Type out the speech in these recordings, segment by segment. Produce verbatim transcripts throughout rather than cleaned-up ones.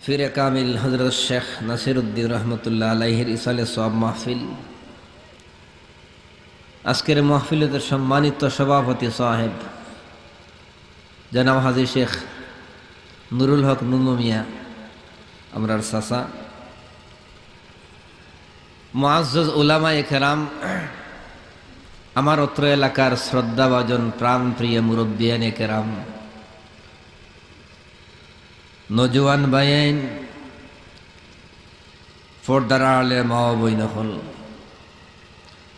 পীরে কামিল হযরত শেখ নাসিরউদ্দিন রহমতুল্লাহ আলাইহির ইসালে সওয়াব মাহফিল। আজকের মাহফিলর সম্মানিত সভাপতি সাহেব জনাব হাজী শেখ নুরুল হক নুনু মিয়া, আমরার চাচা, মুআজ্জাজ উলামায়ে কেরাম, আমার অত্র এলাকার শ্রদ্ধাভাজন প্রাণপ্রিয় মুরব্বিয়ানে কেরাম, নওজোয়ান ভাইয়াইন, পর্দার আড়ালের মা ও বইন অকল,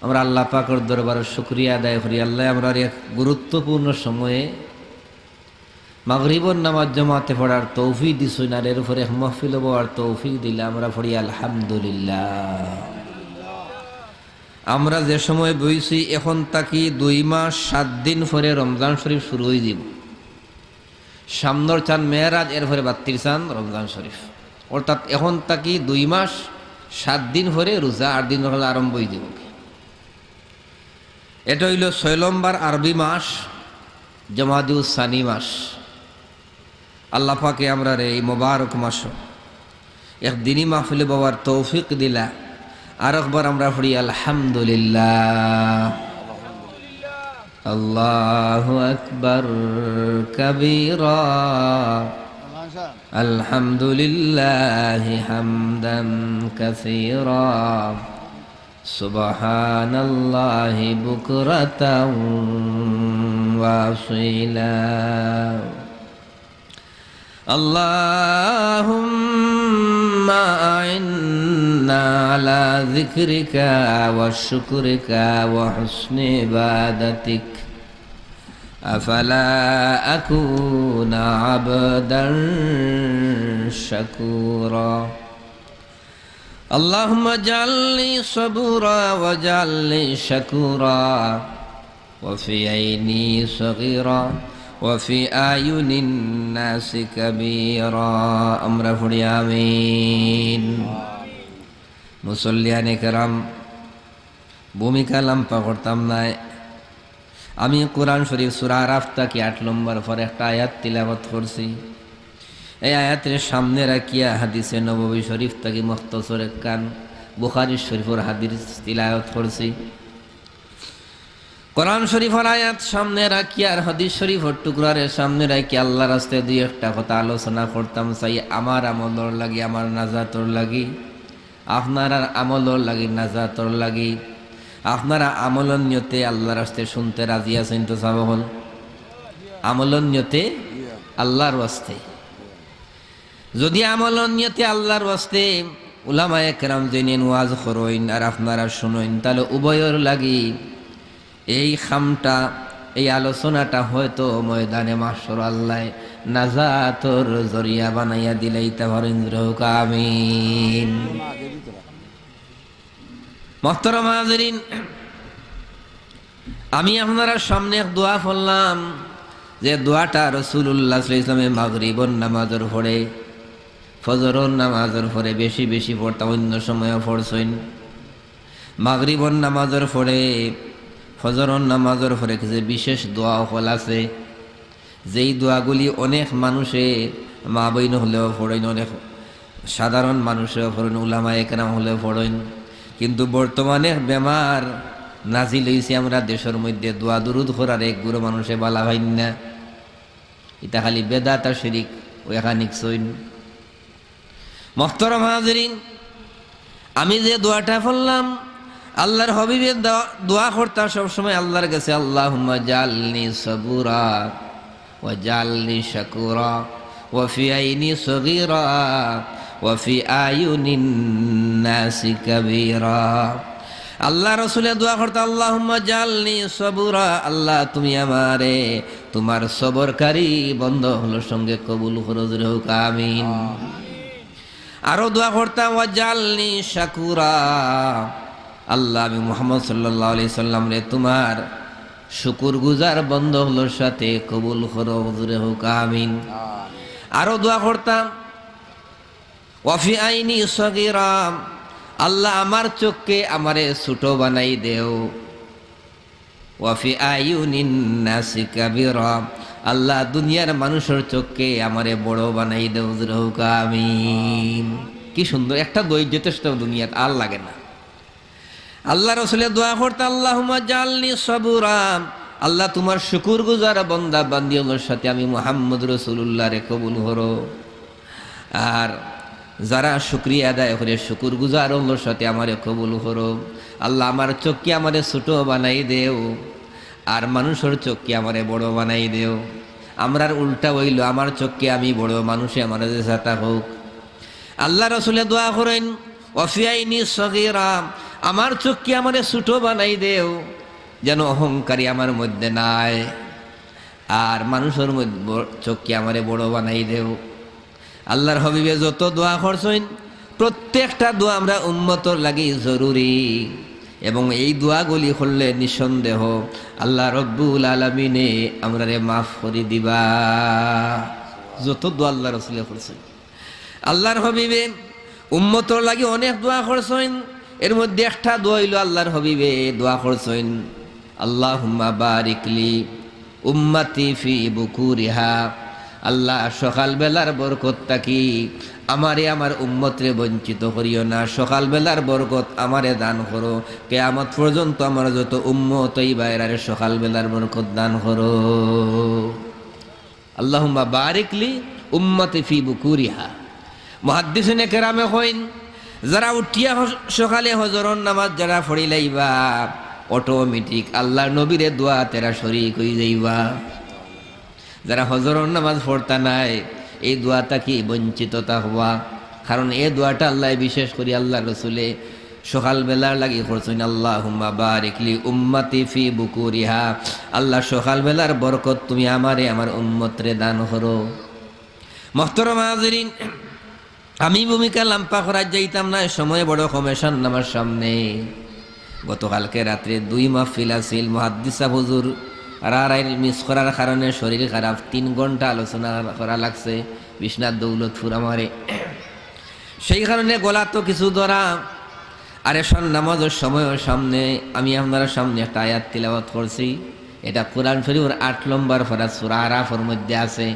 আমরা আল্লাহ পাকর দরবারে শুকরিয়া আদায় করি। আল্লায় আমরারে এক গুরুত্বপূর্ণ সময়ে মাগরিবর নামাজ জমাতে পড়ার তৌফিক দিছইন, আর এর উপরে এক মাহফিলো বওয়ার তৌফিক দিলা। আমরা পড়ি আলহামদুলিল্লাহ। আমরা যে সময় বইছি, এখন থাকি দুই মাস সাত দিন পরে রমজান শরীফ শুরু অইযিবো। সামনর চান মেরাজ, এরপরে বাত্তির চান রমজান শরীফ। অর্থাৎ এখন থাকি দুই মাস সাত দিন পরে রোজা, আট দিন অইলে আরম্ভ অইযিবো। ইটা অইলো ছয় নম্বর আরবি মাস, জমাদিউ সানি মাস। আল্লাহ পাকে আমরারে এই মোবারক মাসো এক দিনি মাহফিলো বওয়ার তৌফিক দিলা। আরকবার আমরা পড়ি আলহামদুলিল্লাহ। আল্লাহু আকবার কাবীরা। আলহামদুলিল্লাহি হামদান কাসীরা। সুবহানাল্লাহি বুকরাতাও ওয়া আসীলা। اللهم أعنا على ذكرك وشكرك وحسن عبادتك، أفلا أكون عبدا شكورا. اللهم اجعلني صبورا واجعلني شكورا وفي عيني صغيرا وفي أعين الناس كبيرا. আমরা পড়ি আমিন। মুসল্লিয়ানে কেরাম, ভূমিকা লাম্বা করতাম নায়। আমি কোরআন শরীফ সূরা আরাফ থাকি আট নম্বর পরে একটা আয়াত তিলাওয়াত করছি। এই আয়াতরে সামনে রাখিয়া হাদিসে নববী শরীফ থাকি মুখতসর একখান বুখারী শরীফর হাদিস তিলাওয়াত করছি। কোরআন শরীফর আয়াত সামনে রাখিয়া আর হাদিস শরীফর টুকরারে সামনে রাখিয়া আল্লাহর রাস্তায় দুই একটা কথা আলোচনা করতাম চাই, আমার আমলর লাগি, আমার নাজাতর লাগি, আপনারার আমলর লাগি, নাজাতর লাগি। আপনারা আমলর নিয়তে আল্লাহর রাস্তায় শুনতে রাজি আছইন তো? সব অকল আমলর নিয়তে আল্লাহর ওয়াস্তে। যদি আমলর নিয়তে আল্লাহর ওয়াস্তে উলামায়ে কেরাম যেইন ওয়াজ করইন আর আপনারা শুনইন, তাহলে উভয়র লাগি এই কামটা, এই আলোচনাটা হয়তো ময়দানে মাহশর আল্লায় নাজাতর জরিয়া বানাইয়া দিলাইতা পারইন। জোরে কউক্কা আমিন। মুহতারাম হাজিরিন, আমি আপনারার সামনে এক দোয়া পড়লাম, যে দোয়াটা রাসূলুল্লাহ সাল্লাল্লাহু আলাইহি ওয়াসাল্লামে মাগরিবর নামাজর পরে, ফজরর নামাজর পরে বেশি বেশি পড়তা, অন্য সময়ও পড়ছইন। মাগরিবর নামাজর পরে, ফজরর নামাজর পরে কিছু বিশেষ দোয়া অকল আছে, যেই দোয়াগুলি অনেক মানুষে, মা বইন অকলেও পড়ইন, অনেক সাধারণ মানুষেও পড়ইন, উলামায়ে কেরাম অকলেও পড়ইন, কিন্তু বর্তমানে এক বেমার নাজিল অইছে আমরা দেশর মধ্যে, দোয়া দুরুদ করার এক গুরু মানুষে বালা পাইন না। ইটা খালি বেদাত আর শিরিক, অউ এখান হিকছইন। মুহতারাম হাজিরিন, আমি যে দোয়াটা পড়লাম, আল্লাহর হাবিবে দোয়া, দোয়া করতা সবসময় আল্লাহর গেছে, আল্লাহুম্মা জাআলনি সাবুরা ওয়া জাআলনি শাকুরা ওয়া ফি আইনি সগীরা ওয়া ফি আয়ুনিন নাসি কাবীরা। আল্লাহর রাসূলে দোয়া করতা, আল্লাহুম্মা জাআলনি সাবুরা, আল্লাহ তুমি আমারে তুমার সবরকারী বন্দা অকলর সঙ্গে কবুল করো, জোরে কউক্কা আমিন। আরো দোয়া করতা, ওয়াজাআলনি শাকুরা, আল্লাহ আমি মুহাম্মদ সাল্লাল্লাহু আলাইহি সাল্লামরে তুমার শুকুরগুজার বন্দা অকলর সাথে কবুল করো, জোরে কউক্কা আমিন। আরো দোয়া করতা, ওয়া ফি আইনি সগীরা, আল্লাহ আমার চোখকে আমারে ছোট বানাই দেও। ওয়া ফি আয়ুনিন নাসি কাবীরা, আল্লাহ, দুনিয়ার মানুষর চউখে আমারে বড় বানাই দেও, জোরে কউক্কা আমিন। কি সুন্দর একটা দোয়াই, যথেষ্ট দুনিয়াত আর লাগে না। আল্লাহ রসুলে দোয়া করতা, "আল্লাহুম্মা জাআলনি সাবুরা।" আল্লাহ, তুমার শুকুরগুজার বান্দা বান্দি অকলর সাথে আমি মুহাম্মদ রসুলুল্লাহরে কবুল করো। আর যারা শুকরিয়া আদায় করে, শুকুরগুজার অকলর সাথে আমারে কবুল করো। আল্লাহ, আমার চউখে আমারে ছোট বানাই দেও, আর মানুষর চউখে আমারে বড় বানাই দেও। আমরার উল্টা অইলো, আমার চউখে আমি বড়, মানুষে আমারে যেছা তা কউক। আল্লাহ রসুলে দোয়া করইন, "ওয়া ফি আইনি সগীরা", আমার চউখে আমারে ছোট বানাই দেও, যেন অহংকারী আমার মধ্যে নাই, আর মানুষর মধ্যে ব-, চউখে আমারে বড় বানাই দেও। আল্লাহর হাবিবে যত দোয়া করছইন, প্রত্যেকটা দোয়া আমরার উম্মতর লাগি জরুরি, এবং এই দোয়াগুলি করলে নিঃসন্দেহ আল্লাহ রব্বুল আলামিনে আমরারে মাফ করি দিবা। যত দোয়া আল্লাহ রসুলে করছইন, আল্লাহর হাবিবে উম্মতর লাগি অনেক দোয়া করছইন, এর মধ্যে একটা দোয়া অইলো আল্লাহর হাবিবে দোয়া করছইন, "আল্লাহুম্মা বারিক লি উম্মতি ফি বুকুরিহা।" আল্লাহ, সকালবেলার বরকত থাকি আমারে আমার উম্মতরে বঞ্চিত করিও না, সকালবেলার বরকত আমারে দান করো, কিয়ামত পর্যন্ত আমার যত উম্মত অইবা এরারে সকালবেলার বরকত দান করো। আল্লাহুম্মা বারিক লি উম্মতি ফি বুকুরিহা। মুহাদ্দিসিনে কেরামে কইন, যারা উঠিয়া হ-, সকালে হজরর নামাজ যারা পড়িলাইবা, automatic আল্লাহর নবীরে দোয়াত এরা শরিক অই যাইবা। যারা হজরর নামাজ পড়তা নায়, এই দোয়া থাকি বঞ্চিত থাকবা। কারণ এই দোয়াটা আল্লাহ বিশেষ করি আল্লাহর রসুলে সকালবেলার লাগি করছইন, "আল্লাহুম্মা বারিক লি উম্মতি ফি বুকুরিহা।" আল্লাহ, সকালবেলার বরকত তুমি আমারে, আমার উম্মতরে দান করো। মোহতরম হাজিরিন, আমি ভূমিকা লম্বা করাত যাইতাম না, সময় বড় কম, এশার নামাজ সামনে। গতকালকে রাত্রে দুই মাহফিল আছিল, মুহাদ্দিস সাব হুজুর রারাইর miss করার কারণে শরীর খারাপ, তিন ঘন্টা আলোচনা করা লাগছে বিশ্বনাথ দৌলতপুর আমারে। সেই কারণে গলা তো কিছু ধরা, আর এশার নামাজর সময়ও সামনে। আমি আপনারার সামনে একটা আয়াত তিলাওয়াত করছি, এটা কোরআন শরীফর আট নম্বর পারা সূরা আরাফর মধ্যে আছে।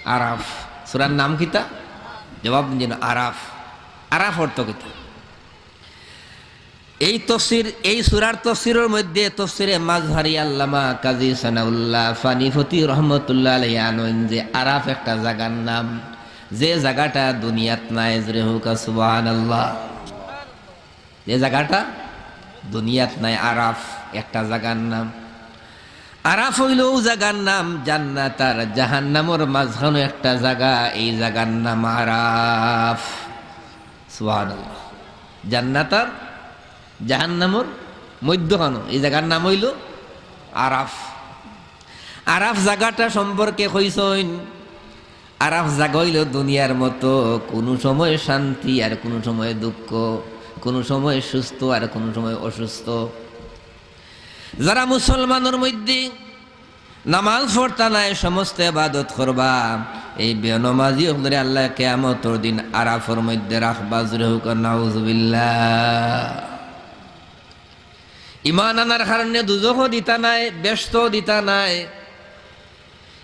আরাফ। সূরার নাম কিতা? জবাব দিন যেন, আরাফ। আরাফ অর্থ কিতা? এই তফসির, এই সূরার তফসিরর মধ্যে তফসিরে মাজহারি আল্লামা কাজী সানাউল্লাহ পানিপতি রহমতুল্লাহ আলাইহি আনইন যে আরাফ একটা জাগার নাম, যে জাগাটা দুনিয়াত নাই, জোরে কউক্কা সুবহানাল্লাহ। যে জাগাটা দুনিয়াত নাই, আরাফ একটা জাগার নাম। আরাফ অইলো অউ জাগার নাম, জান্নাত আর জাহান্নামর মাঝখানো একটা জাগা, এই জাগার নাম আরাফ। সুবহানাল্লাহ। জান্নাত আর জাহান্নামর মধ্যখানো, এই জাগার নাম অইলো আরাফ। আরাফ জাগাটা সম্পর্কে কইছইন, আরাফ জাগা অইলো দুনিয়ার মতো, কুনু সময় শান্তি আর কুনু সময় দুঃখ, কুনু সময় সুস্থ আর কুনু সময় অসুস্থ। যারা মুসলমানর মধ্যে নামাজ পড়তা নায়, সমস্ত ইবাদত করবা, এই বেনমাজি অকলরে আল্লাহ কিয়ামতর দিন আরাফর মধ্যে রাখবা। জোরে কউক্কা নাউজুবিল্লাহ। ইমান আনার কারণে দুজখও দিতা নায়, বেহেস্ত দিতা নায়।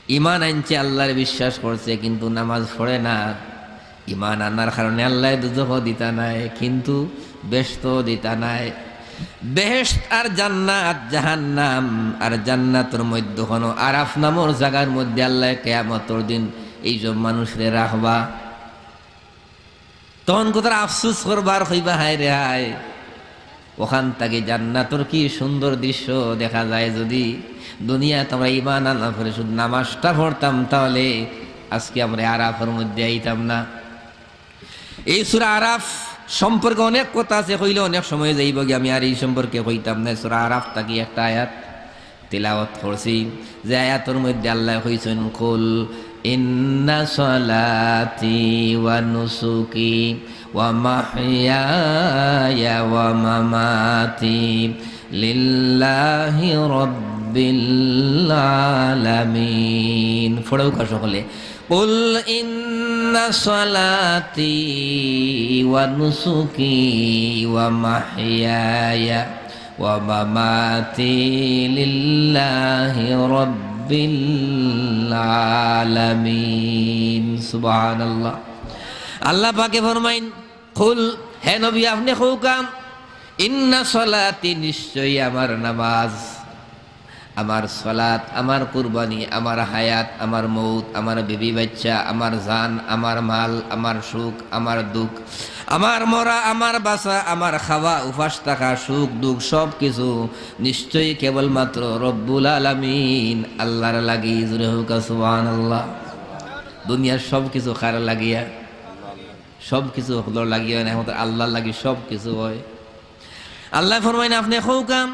ইমান আনছে, আল্লাহরে বিশ্বাস করছে, কিন্তু নামাজ পড়ে না। ইমান আনার কারণে আল্লায় দুজখও দিতা নায়, কিন্তু বেহেস্ত দিতা নায়। বেহেস্ত আর জান্নাত, জাহান্নাম আর জান্নাতর মধ্যখানো আরাফ নামর জাগার মধ্যে আল্লায় কিয়ামতর দিন এইসব মানুষরে রাখবা। তখন কতটা আফসোস করবা আর কইবা, "হায় রে হায়, অখান থাকি জান্নাতর কি সুন্দর দৃশ্য দেখা যায়। যদি দুনিয়াত আমরা ইমান আনার পরে শুধু নামাজটা পড়তাম, তাহলে আজকে আমরা আরাফর মধ্যে আইতাম না।" এই সূরা আরাফ সম্পর্কে অনেক কথা আছে, কইলে অনেক সময় যাইবগি, আমি আর এই সম্পর্কে কইতাম না। সূরা আরাফ থাকি একটা আয়াত তিলাওয়াত করছি, যে আয়াতর মধ্যে আল্লায় কইছইন, "কুল ইন্না সলাতি ওয়া নুসুকি ওয়া মাহইয়ায়া ওয়া মামাতি লিল্লাহি রাব্বিল আলামিন।" পড়উক্কা সকলে, "কুল ইন্না সলাতি ওয়া নুসুকি ওয়া মাহইয়ায়া ওয়া মামাতি লিল্লাহি রাব্বিল আলামিন। সুবহানাল্লাহ। আল্লাহ পাকে ফরমাইন, "কুল, হে নবী, আপনে কউকা, ইন্না সলাতি, নিশ্চয়ই আমার নামাজ, আমার সলাত, আমার কুরবানি, আমার হায়াত, আমার মউত, আমার বিবি বাচ্চা, আমার জান, আমার মাল, আমার সুখ, আমার দুঃখ, আমার মরা, আমার বাঁচা, আমার খাওয়া, উপাস থাকা, সুখ দুঃখ, সব কিছু নিশ্চয়ই কেবলমাত্র রব্বুল আলামিন আল্লাহর লাগি।" জোরে কউকা সুবহানাল্লাহ। দুনিয়ার সব কিছু কার লাগিয়া? সব কিছু অকলর লাগিয়া অয় না, একমাত্র আল্লাহর লাগি সব কিছু অয়। আল্লায় ফরমাইন, আপনে কউকা,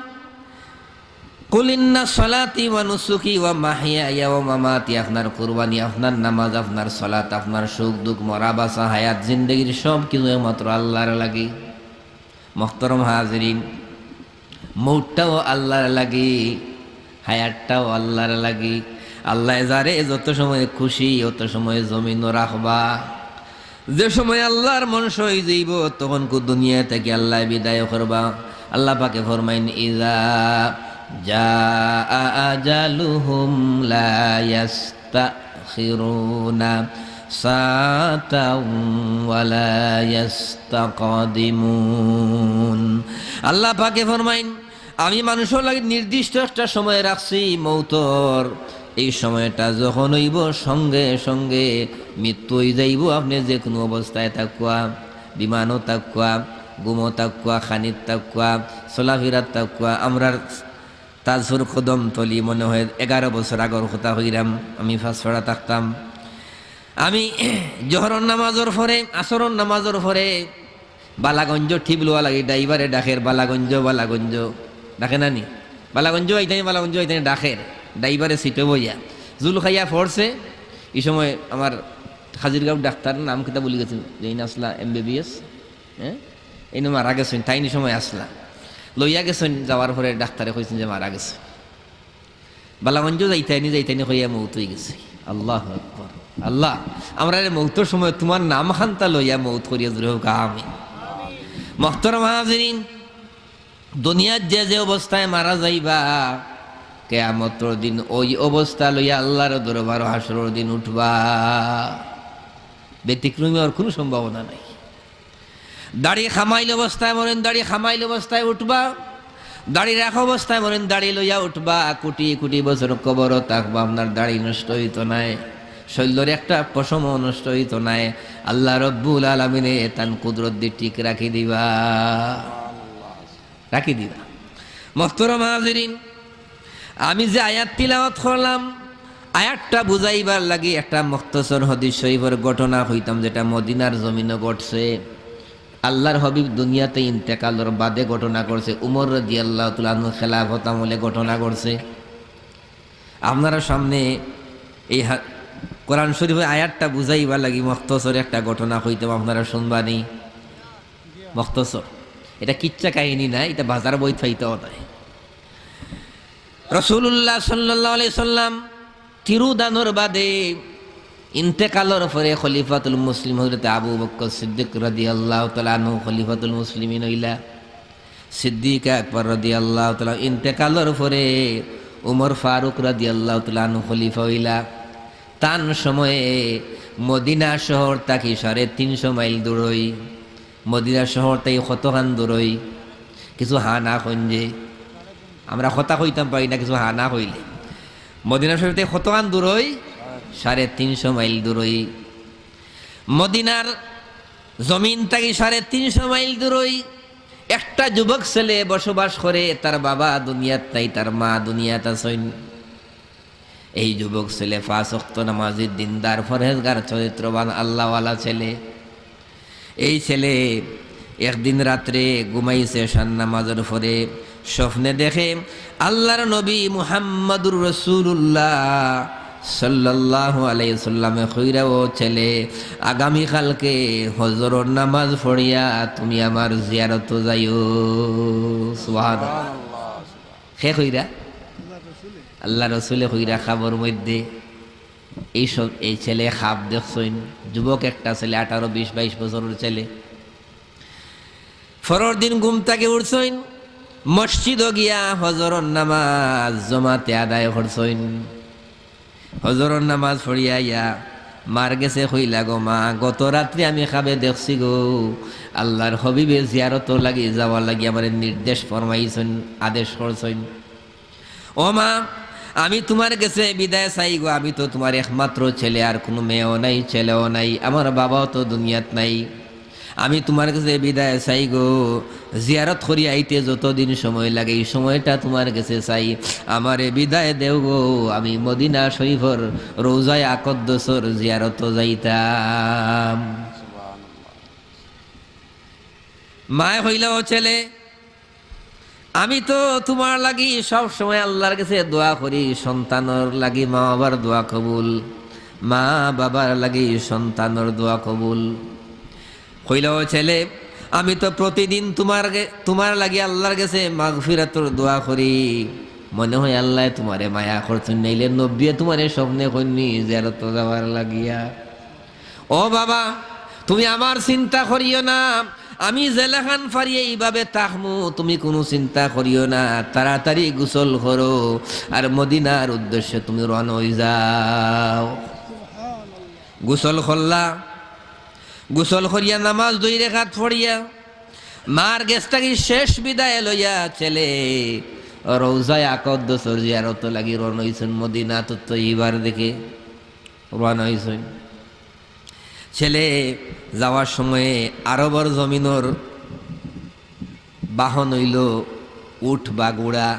"কুল ইন্না সলাতি ওয়া নুসুকি ওয়া মাহইয়ায়া ওয়া মামাতি", আপনার কুরবানি, আপনার নামাজ, আপনার সলাত, আপনার সুখ দুঃখ, মরা বাঁচা, হায়াত জিন্দেগির সব কিছু একমাত্র আল্লাহর লাগি। মোহতরম হাজিরিন, মউতটাও আল্লাহর লাগি, হায়াতটাও আল্লাহর লাগি। আল্লায় যারে যত সময় খুশি, অত সময় জমিনো রাখবা। যে সময় আল্লাহর মন সই যাইবো, তখনকু দুনিয়া থাকি আল্লায় বিদায় করবা। আল্লাহ পাকে ফরমাইন, "ইযা জাআ আজালুহুম লা ইয়াস্তাখিরুনা সাআতাও ওয়া লা ইয়াস্তাকদিমুন।" আল্লাহ পাকে ফরমাইন, আমি মানুষর লাগি নির্দিষ্ট একটা সময় রাখছি মউতর। এই সময়টা যখন অইবো, সঙ্গে সঙ্গে মৃত্যু অই যাইবো। আপনে যে কুনু অবস্থায় থাকুয়া, বিমানো থাকুয়া, ঘুমো থাকুয়া, খানিত থাকুয়া, চলাফিরাত থাকুয়া, আমরার তাজপুর কদমতলি মনে হয় এগারো বছর আগর কথা কইরাম, আমি পাঁচপাড়া থাকতাম। আমি জোহরর নামাজর পরে, আসরর নামাজর পরে বালাগঞ্জ টিবলুয়া লাগি ড্রাইভারে ডাকের, "বালাগঞ্জ, বালাগঞ্জ", ডাকে না নি? "বালাগঞ্জ আইতানি, বালাগঞ্জ আইতানি", ডাকের। ড্রাইভারে সিটো বইয়া জুল খাইয়া পড়ছে। ই সময় আমার হাজিরগাঁও ডাক্তার, নাম কিতা ভুলি গেছি, যেইন আছলা এমবিবিএস, হ্যাঁ, এইন মারা গেছইন, তাইন ই সময় আছলা। লইয়া গেছইন, যাওয়ার পরে ডাক্তারে কইছইন যে মারা গেছে। বালাগঞ্জ যাইতানি, যাইতানি কইয়া মউত অই গেছে। আল্লাহু আকবার। আল্লাহ, আমরারে মউতর সময় তুমার নাম খান্তা লইয়া মউত করিয়া, জোরে কউকা আমিন। মোহতরম হাজিরিন, দুনিয়াত যে যে অবস্থায় মারা যাইবা, কিয়ামতর দিন ওই অবস্থা লইয়া আল্লাহর দরবারো হাশরর দিন উঠবা। ব্যতিক্রমী অওয়ার কুনু সম্ভাবনা নাই। দাড়ি কামাইল অবস্থায় মরইন, দাড়ি কামাইল অবস্থায় উঠবা। দাড়ি রাখা অবস্থায় মরইন, দাড়ি লইয়া উঠবা। কুটি কুটি বছর কবরো থাকবা, আপনার দাড়ি নষ্ট অইতো নায়, শইলর একটা পশমও নষ্ট অইতো নায়। আল্লাহ রব্বুল আলামিনে তান কুদরত দি ঠিক রাখি দিবা, রাখি দিবা। মোহতরম হাজিরিন, আমি যে আয়াত তিলাওয়াত করলাম, আয়াতটা বুঝাইবার লাগি একটা মুখতসর হাদিস শরীফর ঘটনা কইতাম, যেটা মদিনার জমিনো ঘটছে। আল্লাহর হাবিব দুনিয়াতে ইন্তেকালর বাদে ঘটনা ঘটছে, উমর রাদিয়াল্লাহু তাআলা আনহু খেলাফত আমলে ঘটনা ঘটছে। আপনারার সামনে এই হা-, কোরআন শরীফর আয়াতটা বুঝাইবার লাগি মুখতসর একটা ঘটনা কইতাম, আপনারা শুনবানি। মুখতসর, এটা কিচ্ছা কাহিনী না, এটা বাজার বইত পাইতাও নায়। রাসূলুল্লাহ সাল্লাল্লাহু আলাইহি সাল্লাম তিরোধানর বাদে ইন্তেকালর পরে খলিফাতুল মুসলিম হযরত আবু বকর সিদ্দিক রাদিয়াল্লাহু তাআলা আনহু খলিফাতুল মুসলিমিন অইলা। সিদ্দিক আকবর রাদিয়াল্লাহু তাআলা ইন্তেকালর পরে উমর ফারুক রাদিয়াল্লাহু তাআলা আনহু খলিফা অইলা। তান সময়ে মদিনা শহর থাকি সাড়ে তিনশো মাইল দূরই। মদিনা শহর থাকি কতখান দূরই? কিছু হা না কইন যে, আমরা কথা কইতাম পারি না, কিছু হা না কইলে। মদিনা শরীফ থাকি কতখান দূরই? সাড়ে তিনশো মাইল দূরই। মদিনার জমিন থাকি সাড়ে তিনশো মাইল দূরই একটা যুবক ছেলে বসবাস করে। তার বাবা দুনিয়াত নাই, তার মা দুনিয়াত আছইন। এই যুবক ছেলে পাঁচ ওয়াক্ত নামাজি, দিনদার, পরহেজগার, চরিত্রবান, আল্লাহওয়ালা ছেলে। এই ছেলে একদিন রাত্রে ঘুমাইছে, এশার নামাজর পরে স্বপ্নে দেখে আল্লাহর নবী মুহাম্মাদুর রাসূলুল্লাহ সাল্লাল্লাহু আলাইহি ওয়াসাল্লামে কইরা, "ও ছেলে, আগামীকালকে হজরর নামাজ পড়িয়া তুমি আমার জিয়ারতো যাইও।" সুবহানাল্লাহ। কে কইরা? আল্লাহর রসুলে কইরা খাবর মধ্যে। এই সব, এই ছেলে খাব দেখছইন, যুবক একটা ছেলে, আঠারো, বিশ, বাইশ বছরর ছেলে। পরর দিন ঘুম থাকি উঠছইন, মসজিদো গিয়া হজরর নামাজ জমাতে আদায় করছইন। ফজরর নামাজ পড়িয়া আইয়া মার গেছে কইলা, "গো মা, গত রাত্রে আমি খাবে দেখছি গো, আল্লার হবিবে জিয়ারতর লাগি যাওয়ার লাগি আমারে নির্দেশ ফরমাইছইন, আদেশ করছইন। ও মা, আমি তুমার গেছে বিদায় চাই গো, আমি তো তুমার একমাত্র ছেলে, আর কুনু মেয়েও নাই, ছেলেও নাই, আমার বাবাও তো দুনিয়াত নাই।" আমি তুমার গেছে বিদায় চাই গো, জিয়ারত করি আইতে যতদিন সময় লাগে, ই সময়টা তুমার গেছে চাই। আমারে বিদায় দেও গো, আমি মদিনা শরীফর রওজায়ে আকদ্দসর জিয়ারতো যাইতাম। মায়ে কইলা, "ও ছেলে, আমি তো তুমার লাগি সব সময় আল্লার গেছে দোয়া করি, সন্তানর লাগি মা বাবার দোয়া কবুল, মা বাবার লাগি সন্তানর দোয়া কবুল।" কইলা, "ও ছেলে, আমি তো প্রতিদিন তুমার গে-, তুমার লাগি আল্লার গেছে মাগফিরাতর দোয়া করি। মনে হয় আল্লায় তুমারে মায়া করছইন, নাইলে নবীয়ে তুমারে স্বপ্নে কইননি জিয়ারতো যাওয়ার লাগিয়া। ও বাবা, তুমি আমার চিন্তা করিও না, আমি যেলাখান পারি এইভাবে থাকমু, তুমি কুনু চিন্তা করিও না, তাড়াতাড়ি গোসল করো, আর মদিনার উদ্দেশ্যে তুমি রওনা অই যাও।" গোসল করলা, গোসল করিয়া নামাজ দুই রেকাত পড়িয়া মার গেছ থাকি শেষ বিদায় লইয়া ছেলে রওজায়ে আকদ্দসর জিয়ারতো লাগি রওনা অইছইন মদিনাতুত তৈয়বার দিকে। রওনা অইছইন। ছেলে যাওয়ার সময়ে আরবর জমিনর বাহন অইলো উট বা ঘোড়া।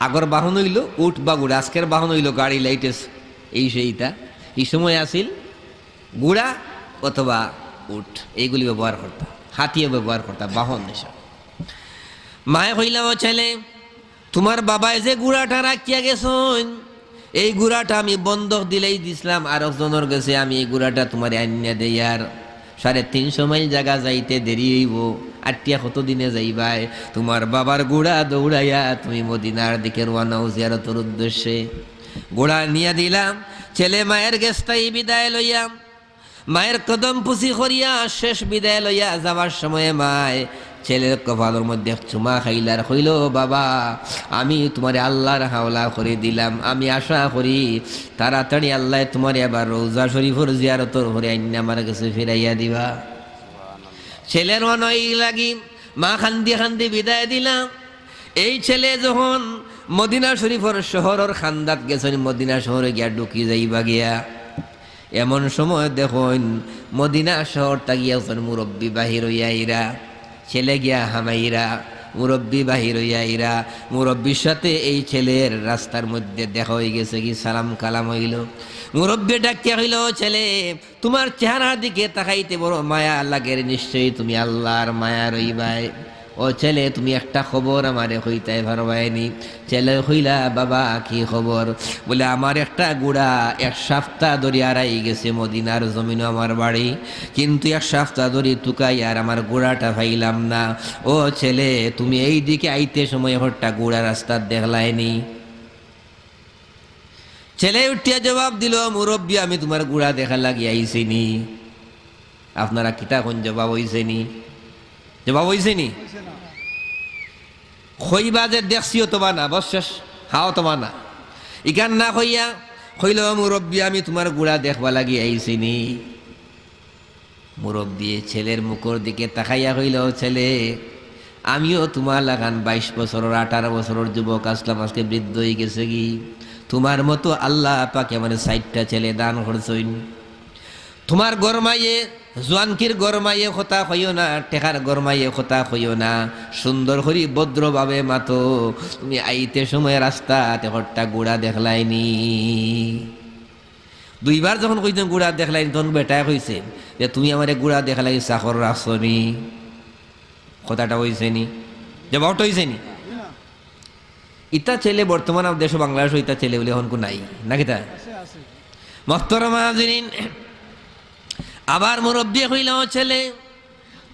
আগর বাহন অইলো উট বা ঘোড়া, আজকের বাহন অইলো গাড়ি, latest এই সেইটা। ই সময় আছিল ঘোড়া অথবা উট, এইগুলি ব্যবহার করতা, হাতিয়ে ব্যবহার করতা বাহন হিসাবে। মায়ে কইলা, "ও ছেলে, তুমার বাবায় যে ঘোড়াটা রাখিয়া গেছইন, এই ঘোড়াটা আমি বন্ধক দিলাই দিছলাম আরক জনর গেছে, আমি এই ঘোড়াটা তুমারে আনিয়া দেই, আর সাড়ে তিনশো মাইল জাগা যাইতে দেরি অইবো, আটিয়া কত দিনে যাইবায়? তুমার বাবার ঘোড়া দৌড়াইয়া তুমি মদিনার দিকে রওনা অও জিয়ারতর উদ্দেশ্যে।" ঘোড়া নিয়া দিলাম, ছেলে মায়ের গেছ থাকি বিদায় লইয়া মায়ের কদম পুছি করিয়া শেষ বিদায় লইয়া যাবার সময়ে মায় ছেলের কপালর মধ্যে এক চুমা খাইলা আর কইলো, "বাবা, আমি তুমারে আল্লার হাওলা করি দিলাম, আমি আশা করি তাড়াতাড়ি আল্লায় তুমারে আবার রওজা শরীফর জিয়ারতর পরে আইন্না আমার গেছে ফিরাইয়া দিবা।" ছেলের মনে অই লাগি মা কান্দি কান্দি বিদায় দিলা। এই ছেলে যখন মদিনা শরীফর শহরর কান্দাত গেছইন, মদিনা শহরে গিয়া ঢুকি যাইবা গিয়া, এমন সময় দেখইন, মদিনা শহর থাকি একজন মুরব্বি বাহির অইয়া আইরা, ছেলে গিয়া হামাইরা, মুরব্বি বাহির অইয়া আইরা, মুরব্বির সাথে এই ছেলের রাস্তার মধ্যে দেখা অই গেছে গি, সালাম কালাম অইলো। মুরব্বি ডাকিয়া কইলো, "ও ছেলে, তুমার চেহারার দিকে তাকাইতে বড় মায়া লাগের, নিশ্চয়ই তুমি আল্লার মায়ার অইবায়। ও ছেলে, তুমি একটা খবর আমারে কইতায় পারবায় নি?" ছেলে কইলা, "বাবা, কি খবর?" বলে, "আমার একটা ঘোড়া এক সাপ্তা ধরি আরাই গেছে, মদিনার জমিনো আমার বাড়ি, কিন্তু এক সাপ্তা ধরি তুকাই আর আমার ঘোড়াটা পাইলাম না। ও ছেলে, তুমি এই দিকে আইতে সময় হট্টা ঘোড়া রাস্তাত দেখলায় নি?" ছেলে উঠিয়া জবাব দিলো, "মুরব্বি, আমি তুমার ঘোড়া দেখার লাগি আইছি নি।" আপনারা কিতা কইন, জবাব অইছে নি? জবাব অইছে নি? কইবা যে দেখছি অথবা না, বস শেষ, হা অথবা না। ইখান না কইয়া কইলো, "মুরব্বি, আমি তুমার ঘোড়া দেখবার লাগি আইছি নি।" মুরব্বিয়ে ছেলের মুখর দিকে তাকাইয়া কইলো, "ছেলে, আমিও তুমার লাখান বাইশ বছরর, আঠারো বছরর যুবক আছলাম, আজকে বৃদ্ধ অই গেছে গি। তুমার মতো আল্লা পাকে আমারে চাইরটা ছেলে দান করছইন। তুমার গরমাইয়ে, জোয়ানকির গরমাইয়ে কথা কইও না, টেকার গরমাইয়ে কথা কইও না, সুন্দর করি ভদ্রভাবে মাতো। তুমি আইতে সময় রাস্তাত হট্টা ঘোড়া দেখলায় নি?" দুইবার যখন কইছইন ঘোড়া দেখলায় নি, তখন বেটায় কইছে যে, "তুমি আমারে ঘোড়া দেখার লাগি চাকর রাখছো নি?" কথাটা অইছে নি? জবাবটা অইছে নি? ইতা ছেলে বর্তমান আমার দেশো বাংলাদেশো ইতা ছেলে বলে এখন নাই, না কিতা? আছে, আছে। মোহতরম হাজিরিন, আবার মুরব্বিয়ে কইলা, "ও ছেলে,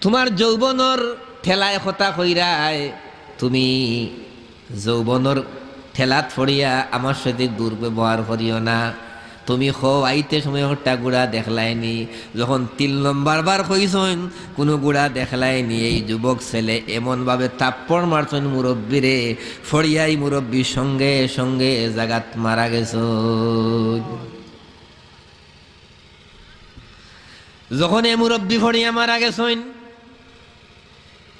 তুমার যৌবনর ঠেলায় কথা কইরায়, তুমি যৌবনর ঠেলাত পড়িয়া আমার সাথে দুর্ব্যবহার করিও না।" তুমি কও, আইতে সময় একটা ঘোড়া দেখলায়নি? যখন তিন নম্বর বার কইছইন, কুনু ঘোড়া দেখলায়নি, এই যুবক ছেলে এমনভাবে থাপ্পড় মারছইন মুরব্বিরে, ফড়িয়াই মুরব্বি সঙ্গে সঙ্গে জাগাত মারা গেছইন। যখন এ মুরব্বি ফড়িয়া মারা গেছইন,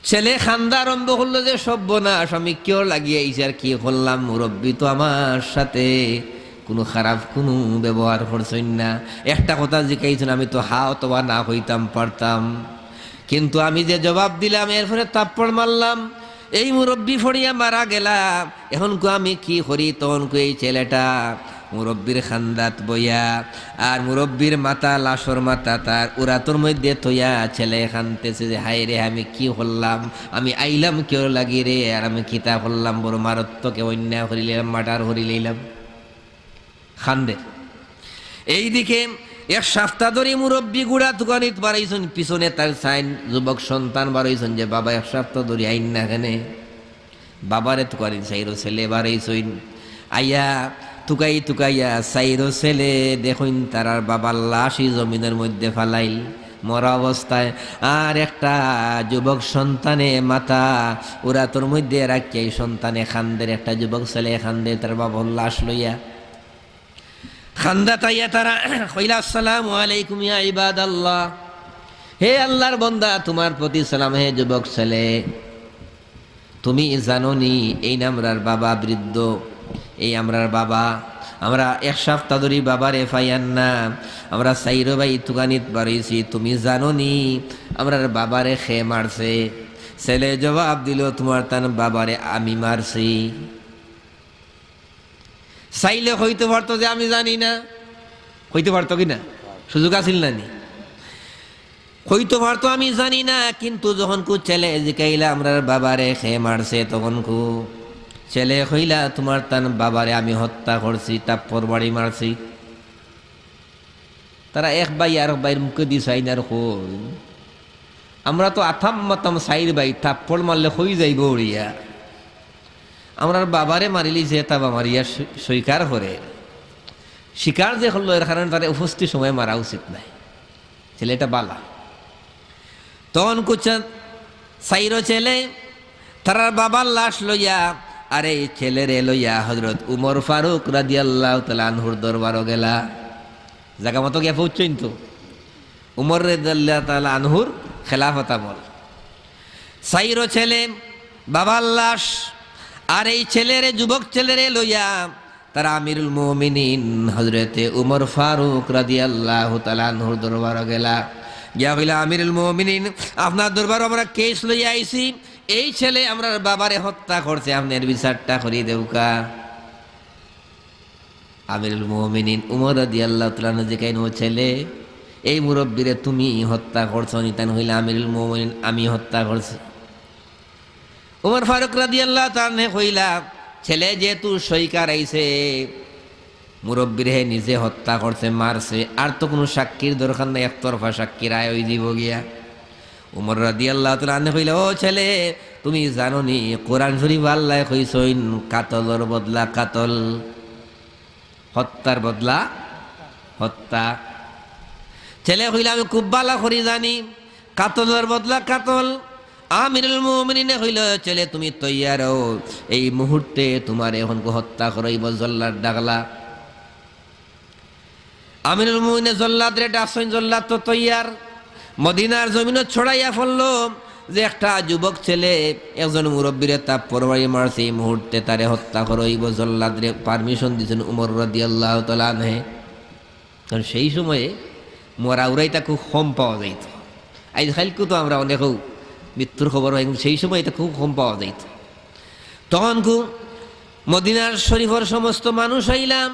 ছেলে কান্দা আরম্ভ করলো যে, "সর্বনাশ, আমি কিওর লাগি আইছি আর কি করলাম? মুরব্বি তো আমার সাথে কুনু খারাপ কুনু ব্যবহার করছইন না। একটা কথা জিকাইছইন, আমি তো হা অথবা না কইতাম পারতাম, কিন্তু আমি যে জবাব দিলাম, এরপরে থাপ্পড় মারলাম, এই মুরব্বি ফড়িয়া মারা গেলা, এখন কু আমি কি করি?" তখন কু এই ছেলেটা মুরব্বির কান্দাত বইয়া, আর মুরব্বির মাথা, লাশর মাথা তার উরাতর মধ্যে থইয়া ছেলে কানতেছে যে, "হায় রে, আমি কি করলাম? আমি আইলাম কিওর লাগি রে? আর আমি কিতা করলাম? বড় মারাত্মক অন্যায় করিলাইলাম, murder করিলাইলাম।" কান্দে। এইদিকে এক সপ্তাহ ধরি মুরব্বি ঘোড়া তুকানিত বারইছইন, পিছনে তার চাইন যুবক সন্তান বারইছইন যে, "বাবা, এক সপ্তাহ ধরি আইন না কেনে?" বাবারে তুকানিত চাইরো ছেলে বারইছইন। আইয়া তুকাই তুকাইয়া চাইরো ছেলে দেখইন তারার বাবার লাশই জমিনর মধ্যে ফালাইল, মরা অবস্থায়। আর একটা যুবক সন্তানে মাথা উরাতর মধ্যে রাখিয়া এই সন্তানে কান্দের, একটা যুবক ছেলে কান্দে তার বাবার লাশ লইয়া। কান্দাত আইয়া তারা কইলা, "আসসালামু আলাইকুম ইয়া ইবাদাল্লাহ, হে আল্লাহর বন্দা, তুমার প্রতি সালাম, হে যুবক ছেলে। তুমি জানো নি, এইন আমরার বাবা বৃদ্ধ, এই আমরার বাবা, আমরা এক সপ্তাহ ধরি বাবারে পাইয়ার না, আমরা চাইরো ভাই তুকানিত বারইছি, তুমি জানো নি আমরার বাবারে কে মারছে?" ছেলে জবাব দিল, "তুমার তান বাবারে আমি মারছি।" চাইলে কইতো পারতো যে, "আমি জানি না।" কইতো পারতো কি না? সুযোগ আছিল না নি? কইতো পারতো, "আমি জানি না।" কিন্তু যখন কু ছেলে জিকাইলা, "আমরার বাবারে কে মারছে?" তখন কু ছেলে কইলা, "তুমার তান বাবারে আমি হত্যা করছি, থাপ্পড় মারি মারছি।" তারা এক ভাই আরক ভাইর মুখেদি চাইন আর কইন, "আমরা তো আতাম মাতাম চাইর ভাই, থাপ্পড় মারলে কই যাইবো উড়িয়া? আমরার বাবারে মারিলিছে, থাবা মারিয়া স্বী-, স্বীকার করে। স্বীকার যে করলো, এর কারণে তারে উপস্থিত সময়ে মারা উচিত নায়।" ছেলেটা বালা। তখন কু চাইরো ছেলে তারার বাবার লাশ লইয়া, আর এই ছেলেরে লইয়া হযরত উমর ফারুক রাদিয়াল্লাহু তাআলা আনহুর দরবারো গেলা। জাগা মতো গিয়া পৌঁছছইন তো। উমর রাদিয়াল্লাহু তাআলা আনহুর খেলাফত আমল। চাইরো ছেলে, বাবার লাশ, আর এই ছেলেরে, যুবক ছেলেরে লইয়া তারা আমিরুল মুমিনিন হযরতে উমর ফারুক রাদিয়াল্লাহু তাআলা আনহুর দরবারো গেলা। গিয়া কইলা, "আমিরুল মুমিনিন, আপনার দরবারো আমরা কেস লইয়া আইছি, এই ছেলে আমরার বাবারে হত্যা করছে, আপনে এর বিচারটা করি দেউক্কা।" আমিরুল মুমিনিন উমর রাদিয়াল্লাহু তাআলা আনহু জিকাইন, "ও ছেলে, এই মুরব্বিরে তুমি হত্যা করছো নি?" তাইন কইলা, "আমিরুল মুমিনিন, আমি হত্যা করছি।" উমর ফারুক রাদিয়াল্লাহু তাআলা আনহু কইলা, "ছেলে যেহেতু স্বীকার আইছে, মুরব্বিরে হে নিজে হত্যা করছে, মারছে, আর তো কুনু সাক্ষীর দরকার নাই, একতরফা সাক্ষী রায় অই যিবো গিয়া।" উমর রাদিয়াল্লাহু তাআলা আনহু কইলা, "ও ছেলে, তুমি জানো নি, কোরআন শরীফো আল্লায় কইছইন, কাতলর বদলা কাতল, হত্যার বদলা হত্যা।" ছেলে কইলা, "আমি খুব বালা করি জানি, কাতলর বদলা কাতল।" আমিরুল মুমিনিনে কইলা, "ছেলে, তুমি তৈয়ার অও, এই মুহূর্তে তুমারে এখন হত্যা করাইবো।" জল্লাদ ডাকলা। আমিরুল মুমিনিনে জল্লাদরে ডাকছইন, জল্লাদ তো তৈয়ার। মদিনার জমিনো ছড়াইয়া পড়লো যে একটা যুবক ছেলে একজন মুরব্বিরে থাপ্পড় মারি মারছে, এই মুহূর্তে তারে হত্যা করাইবো। জল্লাদরে permission দিছইন উমর রাদিয়াল্লাহু তাআলা আনহু। কারণ সেই সময়ে মরা উরাইতা খুব কম পাওয়া যাইতো। আইজকাইলকু তো আমরা অনেকেউ মৃত্যুর খবর পাই, কিন্তু সেই সময় ইতা খুব কম পাওয়া যাইতো। তখন কু মদিনার শরীফর সমস্ত মানুষ আইলা,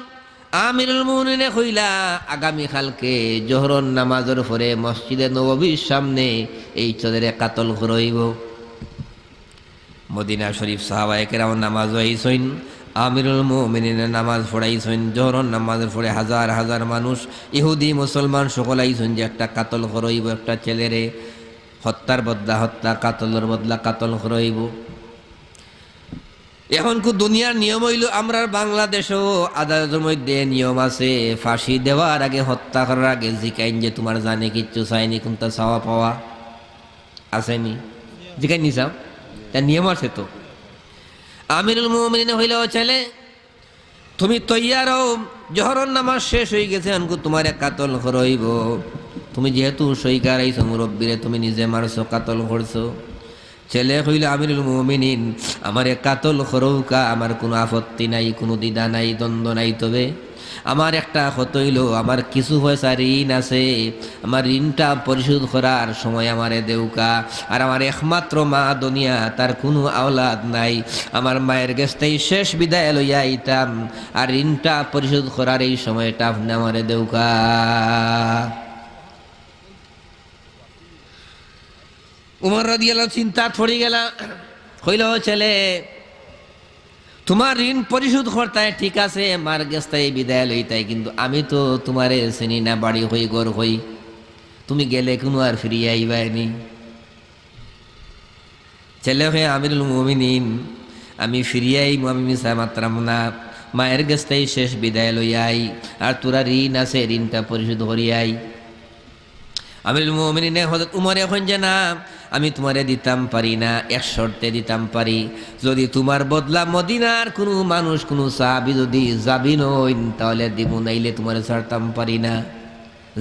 আমিরুল মুমিনিনে কইলা, "আগামীকালকে জোহরর নামাজর পরে মসজিদে নববীর সামনে এই ছেলেরে কাতল করাইবো।" মদিনা শরীফ সাহাবায়ে কেরাম নামাজো আইছইন, আমিরুল মুমিনিনে নামাজ পড়াইছইন, জোহরর নামাজর পরে হাজার হাজার মানুষ, ইহুদি মুসলমান সকল আইছইন যে একটা কাতল করাইবো, একটা ছেলেরে হত্যার বদলা হত্যা, কাতলর বদলা কাতল করাইবো। এখনকু দুনিয়ার নিয়ম অইলো, আমরার বাংলাদেশও আদালতর মধ্যে নিয়ম আছে, ফাঁসি দেওয়ার আগে, হত্যা করার আগে জিকাইন যে, "তুমার জানে কিচ্ছু চাইনি, কুনতা চাওয়া পাওয়া আছেনি?" জিকাইন নি সাব? তার নিয়ম আছে তো। আমিরুল মুমিনিন কইলা, "ও ছেলে, তুমি তৈয়ার অও, জোহরর নামাজ শেষ অইগেছে, অনকু তুমারে কাতল করা অইবো। তুমি যেহেতু সইকার আইছো মুরব্বিরে, তুমি নিজে মারছো, কাতল করছো।" ছেলে কইলো, "আমিরুল মুমিনিন, আমারে কাতল করউক্কা, আমার কুনু আপত্তি নাই, কুনু দ্বিধা নাই, দ্বন্দ্ব নাই। তবে আমার একটা কথা অইলো, আমার কিছু পয়সা ঋণ আছে, আমার ঋণটা পরিশোধ করার সময় আমারে দেউক্কা। আর আমার একমাত্র মা দুনিয়াত, তার কুনু আওলাদ নাই। আমার মায়ের গেছ থাকি শেষ বিদায় লইয়া আইতাম, আর ঋণটা পরিশোধ করার এই সময়টা আপনে আমারে দেউক্কা।" উমর রাদিয়াল্লাহু চিন্তাত পড়ি গেলা, কইলা, "ও ছেলে, তুমার ঋণ পরিশোধ করতায় ঠিক আছে, মার গেছ থাকি বিদায় লইতায়, কিন্তু আমি তো তুমারে চিনি না, বাড়ি কই, ঘর কই, তুমি গেলে কুনু আর ফিরিয়া আইবায় নি?" ছেলে কয়, "আমিরুল মুমিনিন, আমি ফিরিয়া আইমু, আমি মিছা মাতরাম না, মায়ের গেছ থাকি শেষ বিদায় লইয়া আই, আর থুড়া ঋণ আছে, ঋণটা পরিশোধ করিয়া আই।" আমিরুল মুমিনিনে হযরত উমরে কইন যে, "না, আমি তুমারে দিতাম পারি না, এক শর্তে দিতাম পারি, যদি তুমার বদলা মদিনার কুনু মানুষ, কুনু সাহাবী যদি জামিন অইন, তাইলে দিমু, নাইলে তুমারে ছাড়তাম পারি না,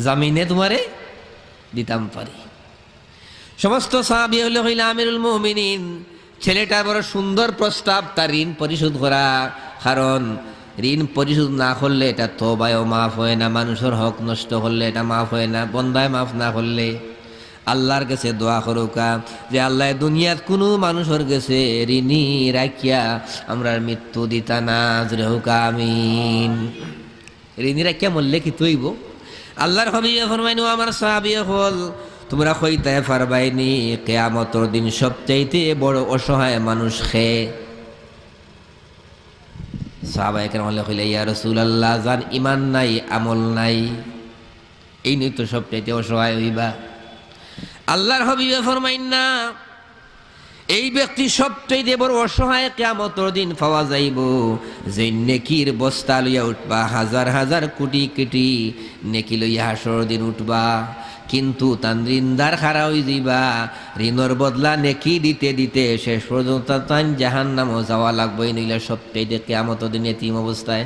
জামিনে তুমারে দিতাম পারি।" সমস্ত সাহাবী অকলে কইলা, "আমিরুল মুমিনিন, ছেলেটার বড় সুন্দর প্রস্তাব, তার ঋণ পরিশোধ করা, কারণ ঋণ পরিশোধ না করলে এটা তওবায়ও মাফ অয় না, মানুষর হক নষ্ট করলে এটা মাফ অয় না, বন্দায় মাফ না করলে।" আল্লার গেছে দোয়া করউক্কা যে, "আল্লাহ, দুনিয়াত কুনু মানুষর গেছে ঋণী রাখিয়া আমরার মৃত্যু দিতা না।" জোরে কউক্কা আমিন। ঋণী রাখিয়া মরলে কিতা অইবো? আল্লার হাবিবে ফরমাইন, "ও আমার সাহাবী অকল, তুমরা কইতায় পারবায় নি, কিয়ামতর দিন সবচাইতে বড় অসহায় মানুষ কে?" সাহাবায়ে কেরাম অকলে কইলা, "ইয়া রাসূলুল্লাহ, যান ইমান নাই, আমল নাই, এইন তো সবচাইতে অসহায় অইবা।" আল্লার হাবিবে ফরমাইন না, এই ব্যক্তি সবচাইতে বড় অসহায় কিয়ামতর দিন পাওয়া যাইবো, যে নেকির বস্তা লইয়া উঠবা, হাজার হাজার কোটি কোটি নেকি লইয়া হাশরর দিন উঠবা, কিন্তু তান ঋণদার খাড়া অইযিবা, ঋণর বদলা নেকি দিতে দিতে শেষ পর্যন্ত তান জাহান্নামো যাওয়া লাগবো। এইন অইলা সবচাইতে কিয়ামতর দিন এতিম অবস্থায়।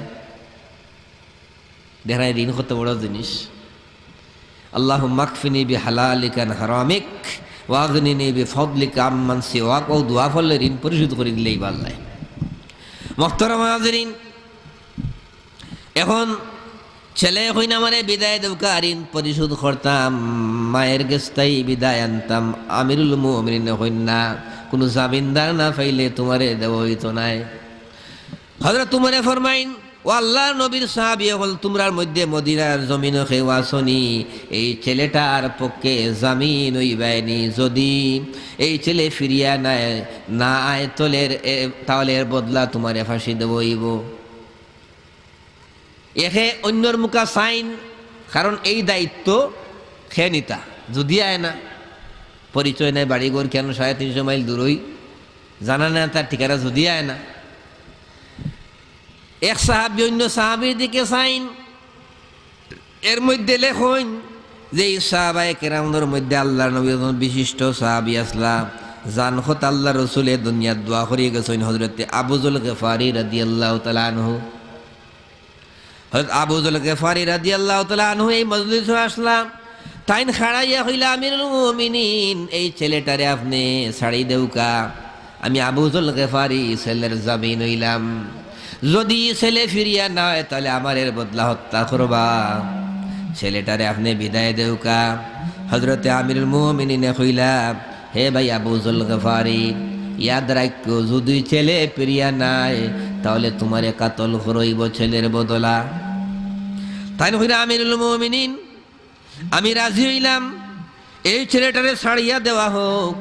দেখরা ঋণ কত বড় জিনিস। "আল্লাহুম্মা আকফিনি বিহালালিকা আন হারামিক, ওয়া আগনিনি বিফাদলিকা আম্মান সিওয়াক।" অউ দোয়া পড়লে ঋণ পরিশোধ করি দিলে অইবা আল্লায়। মোহতারাম হাজিরিন, এখন ছেলে কইন, "আমারে বিদায় দেউক্কা, ঋণ পরিশোধ করতাম, মায়ের গেছ থাকি বিদায় আনতাম।" আমিরুল মুমিনিনে কইন, "না, কুনু জামিনদার না পাইলে তুমারে দেওয়া অইতো নায়।" হযরত উমরে ফরমাইন, "ও আল্লার নবীর সাহাবী অকল, তুমরার মধ্যে মদিনার জমিনো কেউ আছো নি, এই ছেলেটার পক্ষে জামিন অইবায় নি? যদি এই ছেলে ফিরিয়া না আয়, না আয়, তাইলে এর, এ, তাইলে এর বদলা তুমারে ফাঁসি দেওয়া অইবো।" একে অইন্যর মুখা চাইন, কারণ এই দায়িত্ব কে নিতা? যদি আয় না, পরিচয় নাই, বাড়ি ঘর কেন সাড়ে তিনশো মাইল দূরই, জানা নাই তার ঠিকানা, যদি আয় না। এক সাহাবী অইন্য সাহাবীর দিকে চাইন, এর মধ্যে লেখইন যে এই সাহাবায়ে কেরামর মধ্যে আল্লার নবীর একজন বিশিষ্ট সাহাবী আছলা, যান কথা আল্লার রসুলে দুনিয়াত দোয়া করি গেছইন, হযরতে আবু যুল গিফারি রাদিয়াল্লাহু তাআলা আনহু। হযরত আবু যুল গিফারি রাদিয়াল্লাহু তাআলা আনহু এই মজলিসো আছলা। তাইন খাড়াইয়া কইলা, "আমিরুল মুমিনিন, এই ছেলেটারে আপনে ছাড়ি দেউক্কা। আমি আবু যুল গিফারি ছেলের জামিন অইলাম। যদি ছেলে ফিরিয়া না আয়, তাইলে আমার এর বদলা হত্যা করবা। ছেলেটারে আপনে বিদায় দেউক্কা।" হযরতে আমিরুল মুমিনিনে কইলা, "হে ভাই আবু যুল গিফারি, ইয়াদ রাখিও, যদি ছেলে ফিরিয়া না আয়, তাইলে তুমারে কাতল করা অইবো ছেলের বদলা।" তাইন কইলা, "আমিরুল মুমিনিন, আমি রাজি অইলাম, এই ছেলেটারে ছাড়িয়া দেওয়া হউক,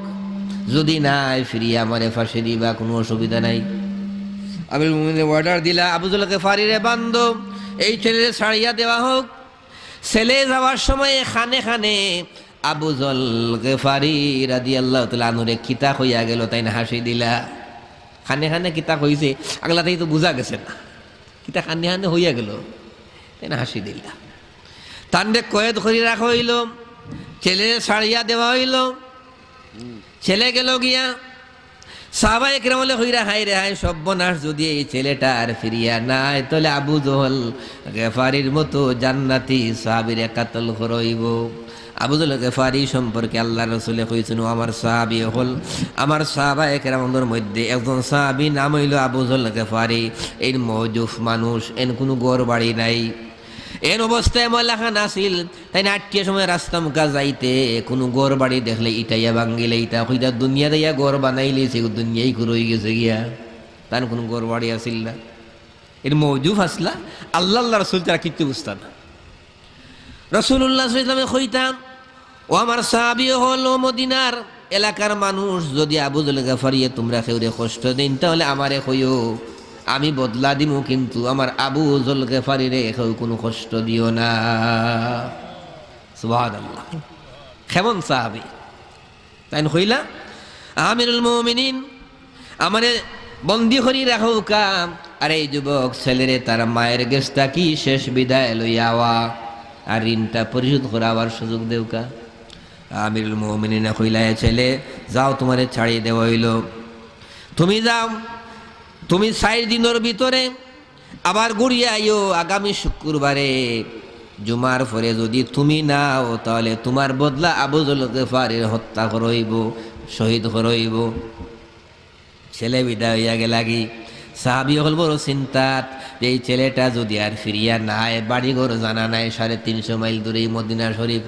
যদি না আয় ফিরিয়া আমারে ফাঁসি দিবা, কুনু অসুবিধা নাই।" আমিরুল মুমিনিনে order দিলা, "আবু যুল গিফারিরে বান্ধো, এই ছেলেরে ছাড়িয়া দেওয়া হউক।" ছেলে যাওয়ার সময় কানে কানে আবু যুল গিফারি রাদিয়াল্লাহু তাআলা আনহুরে কিতা কইয়া গেল, তাইন হাসি দিলা। কানে কানে কিতা কইছে, আগলাতেই তো বুঝা গেছে না। কিতা কানে কানে হইয়া গেল, তাইন হাসি দিলা। তানরে কয়েদ করি রাখা হইল, ছেলে ছাড়িয়া দেওয়া হইল। ছেলে গেল গিয়া, সাহাবায়ে কেরামে কইরা, "হায় রে হায়, সর্বনাশ, যদি এই ছেলেটা আর ফিরিয়া না আয়, তাহলে আবু জহল গেফারির মতো জান্নাতি সাহাবীরে কাতল করা অইবো।" আবু জহল গেফারি সম্পর্কে আল্লাহর রসুলে কইছইন, "ও আমার সাহাবী অকল, আমার সাহাবায়ে কেরামর মধ্যে একজন সাহাবী নাম অইলো আবু জহল গেফারি, এইন মওজুফ মানুষ, এইন কুনু ঘর বাড়ি নাই।" এন অবস্থায় ময়লাখান আছিল, তাইন আটিয়া সময় রাস্তা মুখা যাইতে কুনু ঘর বাড়ি দেখলে ইটাইয়া ভাঙ্গিলে ইটা কইতা, "দুনিয়া দিয়া ঘর বানাইলিছে, দুনিয়াই কুরই গেছে গিয়া।" তান কুনু ঘর বাড়ি আছিল না, এর মওজুফ আছলা, আল্লাহ, আল্লাহর রসুল তারা কিচ্ছু বুঝতা না। রাসূলুল্লাহ সাল্লাল্লাহু আলাইহি ওয়াসাল্লামে কইতা, "ও আমার সাহাবী অকল, ও মদিনার এলাকার মানুষ, যদি আবু জহল গেফারিয়ে তুমরা কেউরে কষ্ট দেইন, তাহলে আমারে কইও, আমি বদলা দিমু, কিন্তু আমার আবু জহল গেফারিরে কেউ কুনু কষ্ট দিও না।" সুবহানাল্লাহ। কেমন সাহাবী? তাইন কইলা, "আমিরুল মুমিনিন, আমারে বন্দি করি রাখউক্কা, আর এই যুবক ছেলেরে তার মায়ের গেছ থাকি শেষ বিদায় লইয়া আওয়া, আর ঋণটা পরিশোধ করাবার সুযোগ দেউক্কা।" আমিরুল মুমিনিনে কইলা, "এ ছেলে, যাও, তুমারে ছাড়ি দেওয়া অইলো, তুমি যাও, তুমি চাইর দিনর ভিতরে আবার ঘুরিয়া আইও। আগামী শুক্রবারে জুমার পরে যদি তুমি না আও, তাহলে তুমার বদলা আবু জহল গেফারির হত্যা করা অইবো, শহীদ করা অইবো।" ছেলে বিদায় অইয়া গেলাগি। সাহাবী অকল বড় চিন্তাত যে এই ছেলেটা যদি আর ফিরিয়া না আয়, বাড়ি ঘর জানা নাই, সাড়ে তিনশো মাইল দূরে এই মদিনা শরীফ।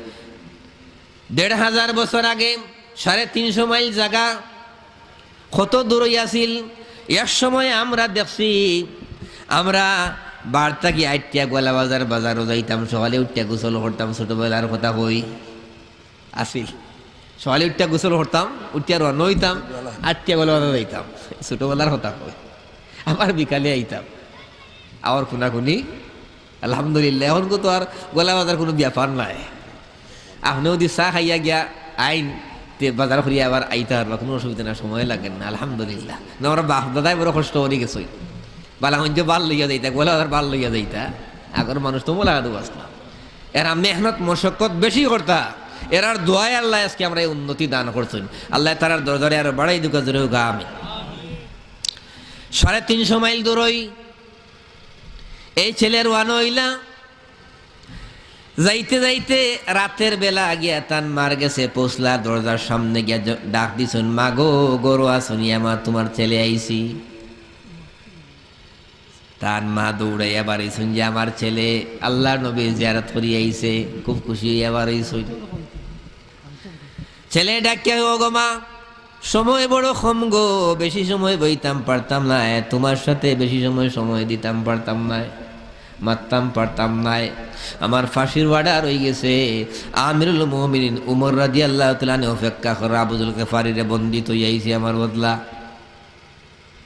দেড় হাজার বছর আগে সাড়ে তিনশো মাইল জাগা কত দূরই আছিল। এক সময় আমরা দেখছি, আমরা বাড়ি থাকি আটিয়া গোয়ালা বাজার বাজারো যাইতাম, সকালে উঠিয়া গোসল করতাম, ছোটবেলার কথা কই, আছিল। সকালে উঠিয়া গোসল করতাম, উঠিয়া রওনা অইতাম, আটিয়া গোয়ালা বাজার যাইতাম, ছোটবেলার কথা কই। আবার বিকালে আইতাম, আবার খুনাখুনি আলহামদুলিল্লাহ, অখন তো আর গোয়ালা বাজার কুনু ব্যাপার নায়। আপনে যদি চা খাইয়া গিয়া আইন, তে বাজার করিয়া আবার আইতা পারবা, কুনু অসুবিধা না, সময় লাগে না, আলহামদুলিল্লাহ। না, আমরা বাপ দাদায় বড় কষ্ট করি গেছইন। বালা মন্দ বাল লইয়া যাইতা, গোয়ালা বাজার বাল লইয়া যাইতা। আগর মানুষ তো মোলা আদু আসলাম। এরা মেহনত মশক্কত বেশি করতা, এরার দোয়ায় আল্লায় আজকে আমরা এই উন্নতি দান করছইন। আল্লায় তারার দরজারে আরো বাড়াই দেউক্কা, জোরে কউক্কা আমিন। সাড়ে তিনশো মাইল দূরই এই ছেলে রওয়ানা অইলা। যাইতে যাইতে রাতের বেলা গিয়া তান মার গেছে পৌঁছলা, দরজার সামনে গিয়া জ-, ডাক দিছইন, "মা গো, ঘরো আছোনি? আমার, তুমার ছেলে আইছি।" তান মা দৌড়াইয়া বারইছইন যে, "আমার ছেলে আল্লাহর নবীর জিয়ারত করি আইছে।" খুব খুশি অইয়া বারইছইন। ছেলে ডাকিয়া, "ও গো মা, সময় বড় কম গো, বেশি সময় বইতাম পারতাম নায়, তুমার সাথে বেশি সময় সময় দিতাম পারতাম নায়, মাততাম পারতাম নায়। আমার ফাঁসির order অইগেছে, আমিরুল মুমিনিন উমর রাদিয়াল্লাহু তাআলা আনহু অপেক্ষা কররা, আবু জহল গেফারিরে বন্দি থইয়া আইছি আমার বদলা।"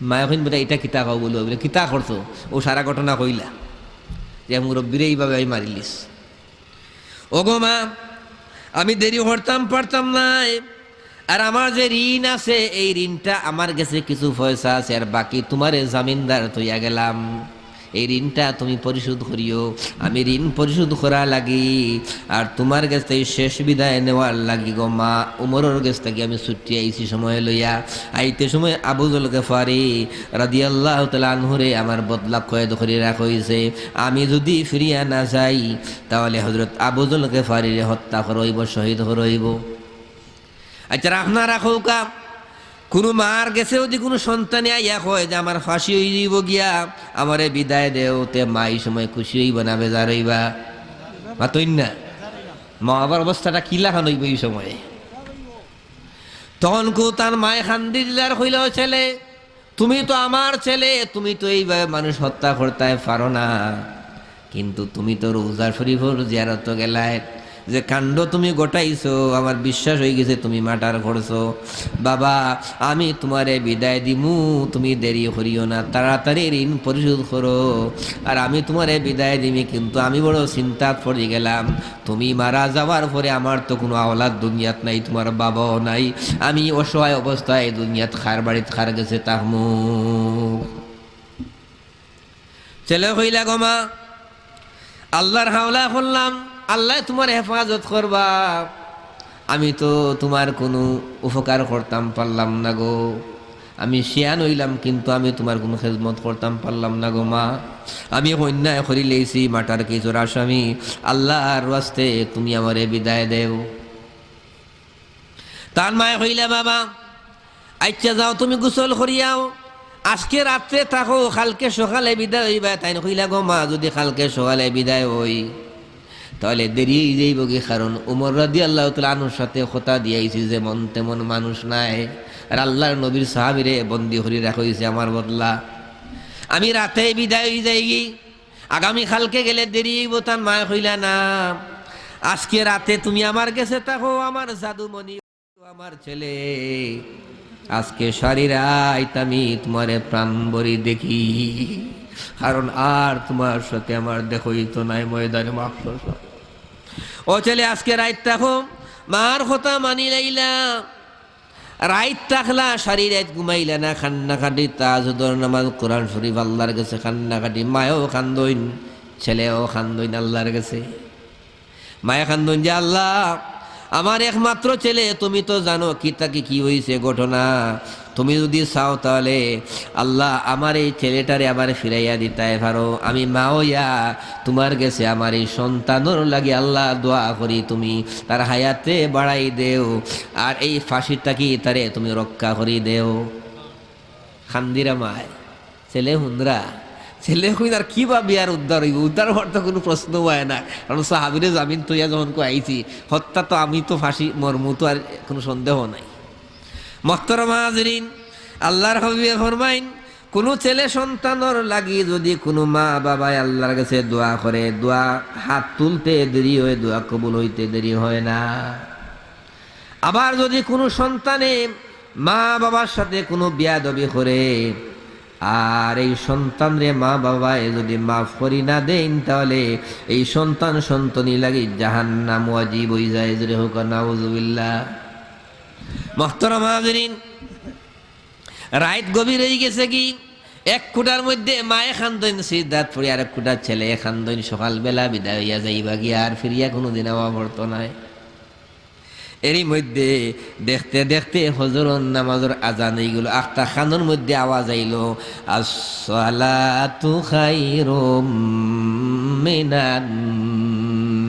মায়ে কইন, "বেটা, ইটা কিতা কও?" বলে, "কিতা করছো?" অউ সারা ঘটনা কইলা যে, "মুরব্বিরে ইভাবে আমি মারিলিছি।" "ও গো মা, আমি দেরি করতাম পারতাম নায়, আর আমার যে ঋণ আছে, এই ঋণটা, আমার গেছে কিছু পয়সা আছে, আর বাকি তুমারে জামিনদার থইয়া গেলাম, এই ঋণটা তুমি পরিশোধ করিও। আমি ঋণ পরিশোধ করার লাগি আর তুমার গেছ থাকি শেষ বিদায় নেওয়ার লাগি গো মা, উমরর গেছ থাকি আমি ছুটি আইছি সময় লইয়া। আইতে সময় আবু জহল গেফারি রাদিয়াল্লাহু তাআলা আনহুরে আমার বদলা কয়েদ করি রাখা অইছে। আমি যদি ফিরিয়া না যাই, তাহলে হযরত আবু জহল গেফারিরে হত্যা করা অইবো, শহীদ করা অইবো।" আচ্ছা, রাখনা রাখউক্কা, কুনু মার গেছে যদি কুনু সন্তানে আইয়া কয় যে, "আমার ফাঁসি অইযিবো গিয়া, আমারে বিদায় দেও", তে মা ই সময় খুশি অইবো না বেজার অইবা? মাতইন না। মা বাবার অবস্থাটা কিলাখান অইবো ই সময়ে? তখন কু তান মায়ে কান্দি দিলা আর কইলা, "ও ছেলে, তুমি তো আমার ছেলে, তুমি তো এইভাবে মানুষ হত্যা করতায় পারো না, কিন্তু তুমি তো রওজা শরীফর জিয়ারতো গেলায়, যে কাণ্ড তুমি ঘটাইছো, আমার বিশ্বাস অইগেছে তুমি মার্ডার করছো। বাবা, আমি তুমারে বিদায় দিমু, তুমি দেরি করিও না, তাড়াতাড়ি ঋণ পরিশোধ করো। আর আমি তুমারে বিদায় দিমু, কিন্তু আমি বড় চিন্তাত পড়ি গেলাম। তুমি মারা যাওয়ার পরে আমার তো কুনু আওলাদ দুনিয়াত নাই, তুমার বাবাও নাই। আমি অসহায় অবস্থায় দুনিয়াত কার বাড়িত কার গেছে থাকমু। ছেলে কইলা, "গো মা, আল্লার হাওলা করলাম, আল্লায় তুমার হেফাজত করবা। আমি তো তুমার কুনু উপকার করতাম পারলাম না গো। আমি শিয়ান অইলাম, কিন্তু আমি তুমার কুনু খেদমত করতাম পারলাম না গো মা। আমি অন্যায় করিলাইছি, মার্ডার কেসর আসামি। আল্লার ওয়াস্তে তুমি আমারে বিদায় দেও।" তান মায়ে কইলা, "বাবা, আইচ্ছা যাও, তুমি গোসল করিয়াও, আজকে রাত্রে থাকো, কালকে সকালে বিদায় অইবায়।" তাইন কইলা, "গো মা, যুদি কালকে সকালে বিদায় অই, তাইলে দেরি অইযাইবোগি, কারণ উমর রাদিয়াল্লাহু তাআলা আনহুর সাথে কথা দিয়াইছি, যেমন তেমন মানুষ নায়, আর আল্লার নবীর সাহাবীরে বন্দী করি রাখা অইছে আমার বদলা। আমি রাতে বিদায় অইযাইগি।" আগামী কালকে গেলে দেরি অইবো। তান মায়ে কইলা, "না, আজকে রাতে তুমি আমার গেছে থাকো, আমার জাদুমণি, আমার ছেলে, আজকে সারি রাইত আমি তুমারে প্রাণ ভরি দেখি, কারণ আর তুমার সাথে আমার দেখা অইতো নায় ময়দানে মাহশর।" ও ছেলে, আজকে রাইত থাকো, মার কথা মানিলাইলা। রাইত থাকলা, সারি রাইত ঘুমাইলা না, কান্নাকাটি, তাহাজ্জুদর নামাজ, কোরআন শরীফ, আল্লার গেছে কান্নাকাটি। মায়ও কান্দইন, ছেলেও কান্দইন আল্লার গেছে। মায়ে কান্দইন যে, "আল্লা, আমার একমাত্র ছেলে, তুমি তো জানো কিতা কি, কি অইছে ঘটনা। তুমি যুদি চাও তাইলে আল্লা আমার এই ছেলেটারে আবার ফিরাইয়া দিতায় পারো। আমি মা অইয়া তুমার গেছে আমার এই সন্তানর লাগি আল্লা দোয়া করি, তুমি তার হায়াতে বাড়াই দেও, আর এই ফাঁসি থাকি তারে তুমি রক্ষা করি দেও।" কান্দিরা মায়, ছেলে হুনরা, ছেলে কইন আর কিবা বিয়ার উদ্ধার অইবো, উদ্ধার অওয়ার তো কুনু প্রশ্ন অয় না, কারণ সাহাবীরে জামিন থইয়া যখন কই আইছি, হত্যা তো আমি তো ফাঁসি মরমু তো আর কুনু সন্দেহ নাই। মোহতরম হাজিরিন, আল্লার হাবিবে ফরমাইন, কুনু ছেলে সন্তানর লাগি যুদি কুনু মা বাবায় আল্লার গেছে দোয়া করে, দোয়া হাত তুলতে দেরি অয়, দোয়া কবুল অইতে দেরি অয় না। আবার যুদি কুনু সন্তানে মা বাবার সাথে কুনু বেয়াদবি করে, আর এই সন্তানরে মা বাবায় যুদি মাফ করি না দেইন, তাইলে এই সন্তান সন্ততির লাগি জাহান্নাম ওয়াজিব অইযায়। জোরে কউক্কা নাউজুবিল্লাহ। মোহতরম হাজিরিন, রাইত গভীর অইগেছেগি, এক কুটার মধ্যে মায়ে কান্দইন সিজদাত পড়ি, আরেক কুটার ছেলেয়ে কান্দইন, সকালবেলা বিদায় অইয়া যাইবাগি, আর ফিরিয়া কুনুদিন আওয়া পড়তো নায়। এরই মধ্যে দেখতে দেখতে ফজরর নামাজর আজান অইগেলো, আখতা কানর মধ্যে আওয়াজ আইলো, "আসসালাতু খায়রুম মিনান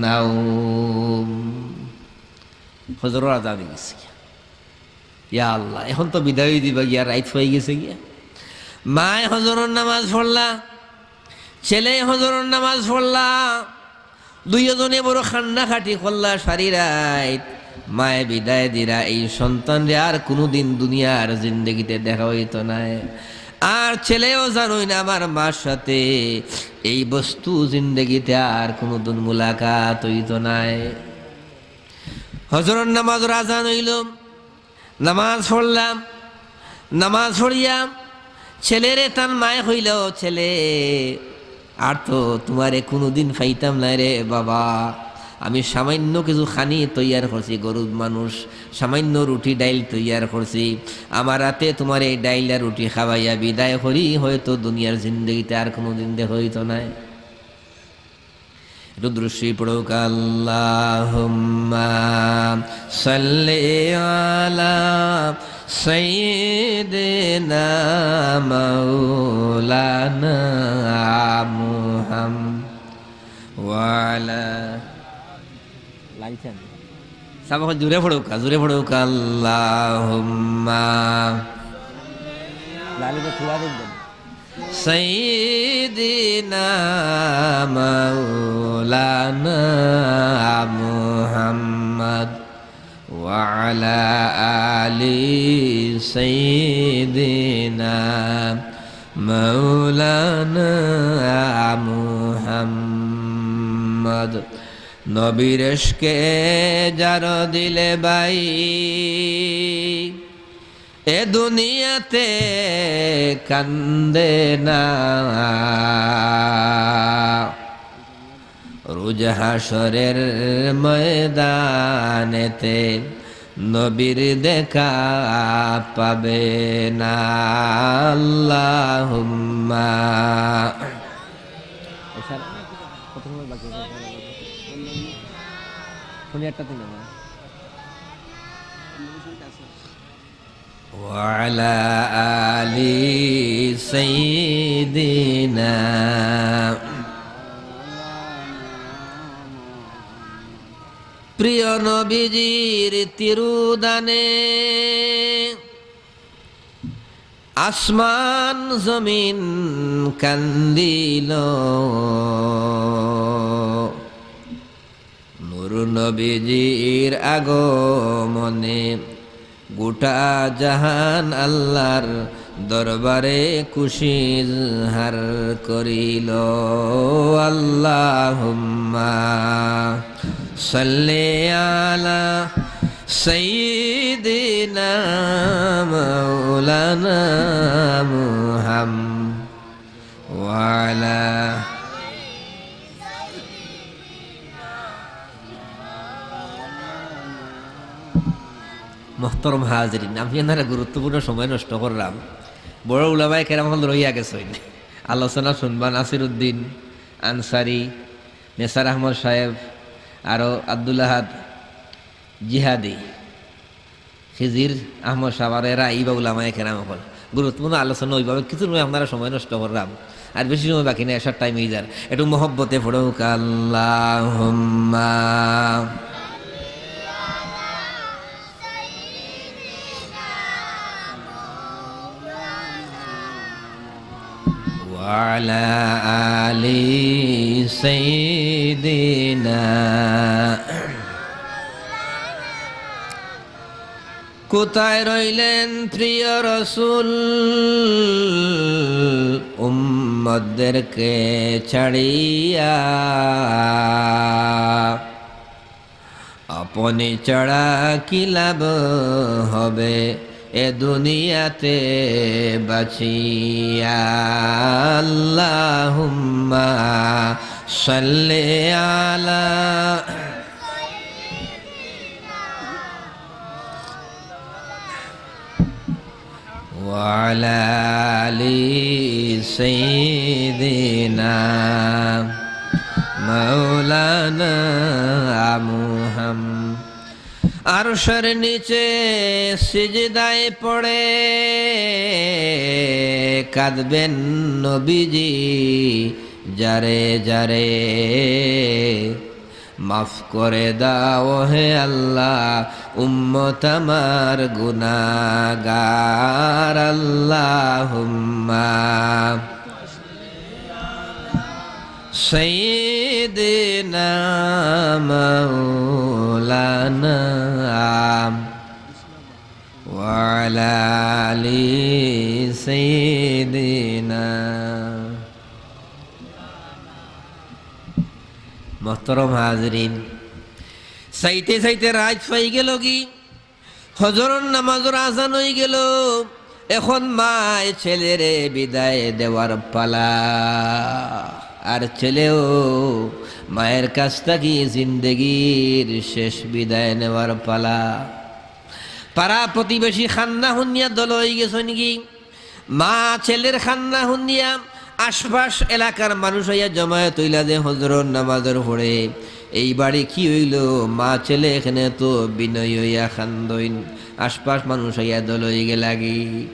নাওম।" ফজরর আজান অইগেছে। ইয়া আল্লাহ, এখন তো বিদায় দিবাগিয়া, রাইত অইগেছেগিয়া। মায়ে ফজরর নামাজ পড়লা, ছেলেয়ে ফজরর নামাজ পড়লা, দুইওজনে বড় কান্নাকাটি করলা সারি রাইত। মায়ে বিদায় দিরা, এই সন্তানরে আর কুনুদিন দুনিয়ার জিন্দেগিতে দেখা অইতো নায়। আর ছেলেও জানইন আমার মার সাথে এই বস্তু জিন্দেগিতে আর কুনুদিন মুলাকাত অইতো নায়। ফজরর নামাজর আজান অইলো, নামাজ পড়লাম, নামাজ পড়িয়া ছেলেরে তান মায়ে কইলা, "ও ছেলে, আর তো তুমারে কুনুদিন পাইতাম নায় রে বাবা। আমি সামাইন্য কিছু খানি তৈয়ার করছি, গরিব মানুষ, সামাইন্য রুটি ডাইল তৈয়ার করছি। আমার আতে তুমারে এই ডাইল আর রুটি খাওয়াইয়া বিদায় করি, হয়তো দুনিয়ার জিন্দেগিতে আর কুনুদিন দেখা অইতো নায়।" একটু দুরূদ শরীফ পড়উক্কা, আল্লাহুম্মা সাল্লি আলা সাইয়্যিদিনা মাওলানা মুহাম্মদ ওয়া আলা, লালচান। সব অখন জোরে পড়উক্কা, জোরে পড়উক্কা, আল্লাহুম্মা। লালিকে খুলা দেখবেন। সাইয়্যিদিনা মাওলানা মুহাম্মদ ওয়া আলা আলি সাইয়্যিদিনা মাওলানা মুহাম্মদ। নবীর ইশকে যার দিলে বাই, এ দুনিয়াতে কান্দে না। রোজ হাশরের ময়দানেতে নবীর দেখা পাবে না। আল্লাহুম্মা। এছাড়া কত সময় বাকি আছে? পৌনে আটটা দিন আমার। وعلى آل سيدنا। প্রিয় নবীজির তিরুদানে আসমান জমিন কান্দিল। নূর নবীজির আগমনে গোটা জাহান আল্লাহর দরবারে খুশি ইজহার করিল। আল্লাহুম্মা সাল্লি আলা সাইয়্যিদিনা মাওলানা মুহাম্মদ ওয়া আলা। মোহতরম হাজিরিন, আমি এনারা গুরুত্বপূর্ণ সময় নষ্ট করলাম। বড় উলামায়ে কেরাম অকল রইয়া গেছইন, আলোচনা শুনবা নাসিরউদ্দিন আনসারী, নেসার আহমদ সাহেব, আরো আব্দুল আহাদ জিহাদি, খিজির আহমদ সাহেব, আর এরা ইবা উলামায়ে কেরাম অকল। গুরুত্বপূর্ণ আলোচনা ওইভাবে কিছু নয়, আপনারা সময় নষ্ট করলাম। আর বেশি সময় বাকি নাই, এশার টাইম অই যার। একটু মহব্বতে পড়ুক, আল্লাহুম্মা ওয়া আলা আলি সাইয়্যিদিনা। কোথায় রইলেন প্রিয় রসুল উম্মতদেরকে ছাড়িয়া? আপনি ছাড়া কি লাভ হবে এ দুনিয়াতে বাঁচিয়া? আল্লাহুম্মা সাল্লি আলা ওয়া আলা আলি সাইয়্যিদিনা মাওলানা মুহাম্মদ। আরশের নিচে সিজদায় পড়ে কাঁদবেন নবীজি জারে জারে। মাফ করে দাও হে আল্লাহ, উম্মত আমার গুনাগার। আল্লাহুম্মা সাইয়্যিদিনা মাওলানা ওয়া আলা আলি সাইয়্যিদিনা। মোহতরম হাজিরিন, চাইতে চাইতে রাইত পাই গেলগি, ফজরর নামাজর আজান অই গেল। এখন মায় ছেলেরে বিদায় দেওয়ার পালা, আর ছেলেও মায়ের কাছ থাকি জিন্দেগির শেষ বিদায় নেওয়ার পালা। পাড়া প্রতিবেশী কান্না হুনিয়া দল অই গেছইন গি। মা ছেলের কান্না হুনিয়া আশপাশ এলাকার মানুষ আইয়া জমায়েত অইলা যে হজরর নামাজর পরে এই বাড়ি কি অইলো, মা ছেলে এখানে তো বিনয় অইয়া কান্দইন। আশপাশ মানুষ আইয়া দল অই গেলাগি।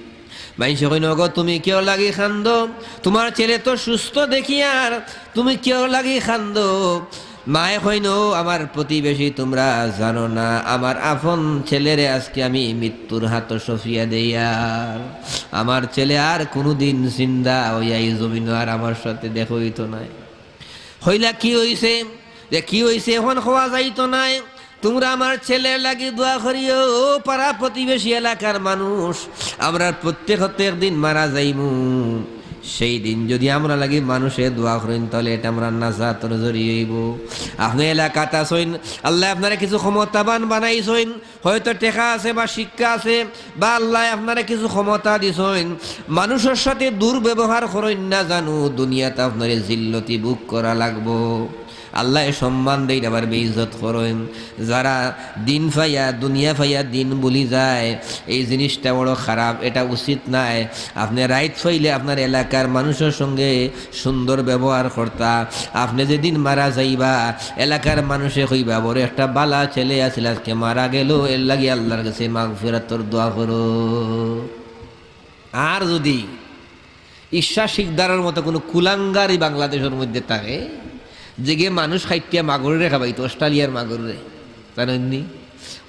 মাইনষে কইন, "ওগো, তুমি কিওর লাগি কান্দো? তুমার ছেলে তো সুস্থ দেখিয়ার, তুমি কিওর লাগি কান্দো?" মায়ে কইন, "ও আমার প্রতিবেশী, তুমরা জানো না, আমার আপন ছেলেরে আজকে আমি মৃত্যুর হাতো সঁপিয়া দেইয়ার। আমার ছেলে আর কুনুদিন জিন্দা অইয়া ই জমিনো আর আমার সাথে দেখা অইতো নায়।" কইলা, "কি অইছে?" যে, "কি অইছে অখন কওয়া যাইতো নায়। তুমরা আমার ছেলের লাগি দোয়া করিও।" ও পাড়া প্রতিবেশী এলাকার মানুষ, আমরা প্রত্যেকে তো একদিন মারা যাইমু। সেই দিন যদি আমরার লাগি মানুষে দোয়া করইন, তাইলে ইটা আমরার নাজাতর জরিয়া অইবো। আপনে এলাকাত আছইন, আল্লায় আপনারে কিছু ক্ষমতাবান বানাইছইন, হয়তো টেকা আছে বা শিক্ষা আছে, বা আল্লায় আপনারে কিছু ক্ষমতা দিছইন, মানুষর সাথে দুর্ব্যবহার করইন না জানু, দুনিয়াত আপনারে জিল্লতি ভোগ করা লাগবো। আল্লায় সম্মান দেইন, আবার বেইজ্জত করইন। যারা দিন পাইয়া, দুনিয়া পাইয়া দিন ভুলি যায়, এই জিনিসটা বড় খারাপ, ইটা উচিত নায়। আপনে রাইত পাইলে আপনার এলাকার মানুষর সঙ্গে সুন্দর ব্যবহার করতা। আপনে যেদিন মারা যাইবা, এলাকার মানুষে কইবা, "বড় একটা বালা ছেলে আছিল, আজকে মারা গেল, এরলাগি আল্লার গেছে মাগফিরাতর দোয়া করো।" আর যদি ইশা শিকদারর মতো কুনু কুলাঙ্গারি বাংলাদেশর মধ্যে থাকে, যেগিয়ে মানুষ কাটিয়া মাগুররে খাবাইতো, অস্ট্রেলিয়ার মাগুররে, জানইন নি?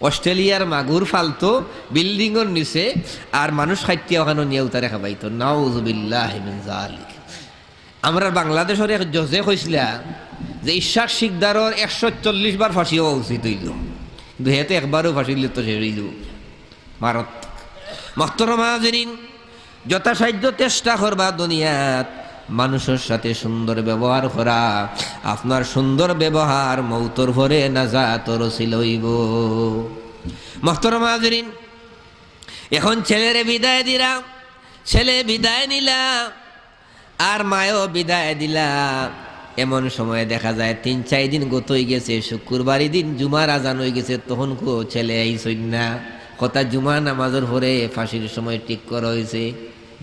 অস্ট্রেলিয়ার মাগুর ফালতো বিল্ডিংর নিচে, আর মানুষ কাটিয়া অখানো নিয়া উতারে খাবাইতো। নাউজুবিল্লাহি মিন জালিক। আমরার বাংলাদেশর এক জজে কইছলা যে ইশাক শিকদারর একশো চল্লিশ বার ফাঁসি অওয়া উচিত অইলো, কিন্তু হে তো একবারও ফাঁসি দিলে তো শেষ অইযিবো। মারাত্মক। মোহতরম হাজিরিন, যথাসাধ্য চেষ্টা করবা দুনিয়াত মানুষর সাথে সুন্দর ব্যবহার করা। আপনার সুন্দর ব্যবহার মউতর পরে নাজাতর উছিলা অইবো। মোহতরম হাজিরিন, এখন ছেলেরে বিদায় দিরা, ছেলে বিদায় নিলা, আর মায়ও বিদায় দিলা। এমন সময়ে দেখা যায় তিন চাইর দিন গত অইগেছে, শুক্রবারি দিন জুমার আজান অইগেছে, তখনকুও ছেলে আইছইন না। কথা জুমার নামাজর পরে ফাঁসির সময় ঠিক করা অইছে,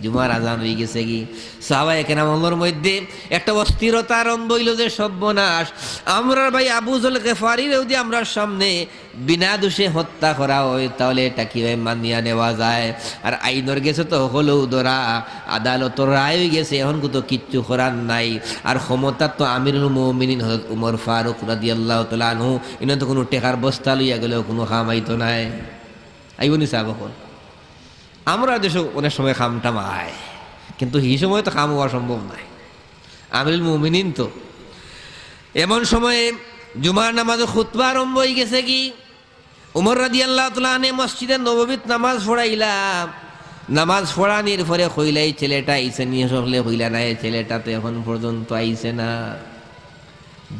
জুমার আজান অইগেছেগি। সাহাবায়ে কেরামর মধ্যে একটা অস্থিরতা আরম্ভ অইলো যে সর্বনাশ, আমরার ভাই আবু যর গেফারিরেও যদি আমরার সামনে বিনা দোষে হত্যা করা অয়, তাইলে ইটা কিভাবে মানিয়া নেওয়া যায়? আর আইনর গেছে তো হকলেউ ধরা, আদালতর রায় অইগেছে, এখন তো কিচ্ছু করার নাই। আর ক্ষমতাত তো আমিরুল মুমিনিন হযরত উমর ফারুক রাদিয়াল্লাহু তাআলা আনহু, ইনো তো কুনু টেকার বস্তা লইয়া গেলেও কুনু কাম আইতো নায়, আইবো নি সাব অকল? আমরার দেশো অনেক সময় কাম টাম আয়, কিন্তু হি সময় তো কাম অওয়া সম্ভব নায়। আমিরুল মুমিনিন তো। এমন সময়ে জুমার নামাজর খুতবা আরম্ভ অইগেছেগি। উমর রাদিয়াল্লাহু তাআলা আনহু মসজিদে নববীত নামাজ পড়াইলা। নামাজ পড়ানির পরে কইলা, "এই ছেলেটা আইছে নি?" হকলে কইলা, "না, এই ছেলেটা তো এখন পর্যন্ত আইছে না।"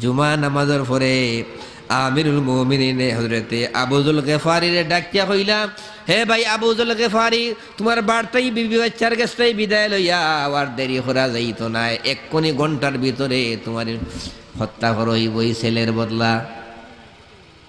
জুমা নামাজর পরে আমিরুল মুমিনিনে হযরতে আবু যর গেফারিরে ডাকিয়া কইলা, "হে ভাই আবু যর গেফারি, তুমার বাড়িত থাকি বিবি বাচ্চার গেছ থাকি বিদায় লইয়া আওয়ার দেরি করা যাইতো নায়, এক্ষুনি ঘন্টার ভিতরে তুমারে হত্যা করা অইবো এই ছেলের বদলা।"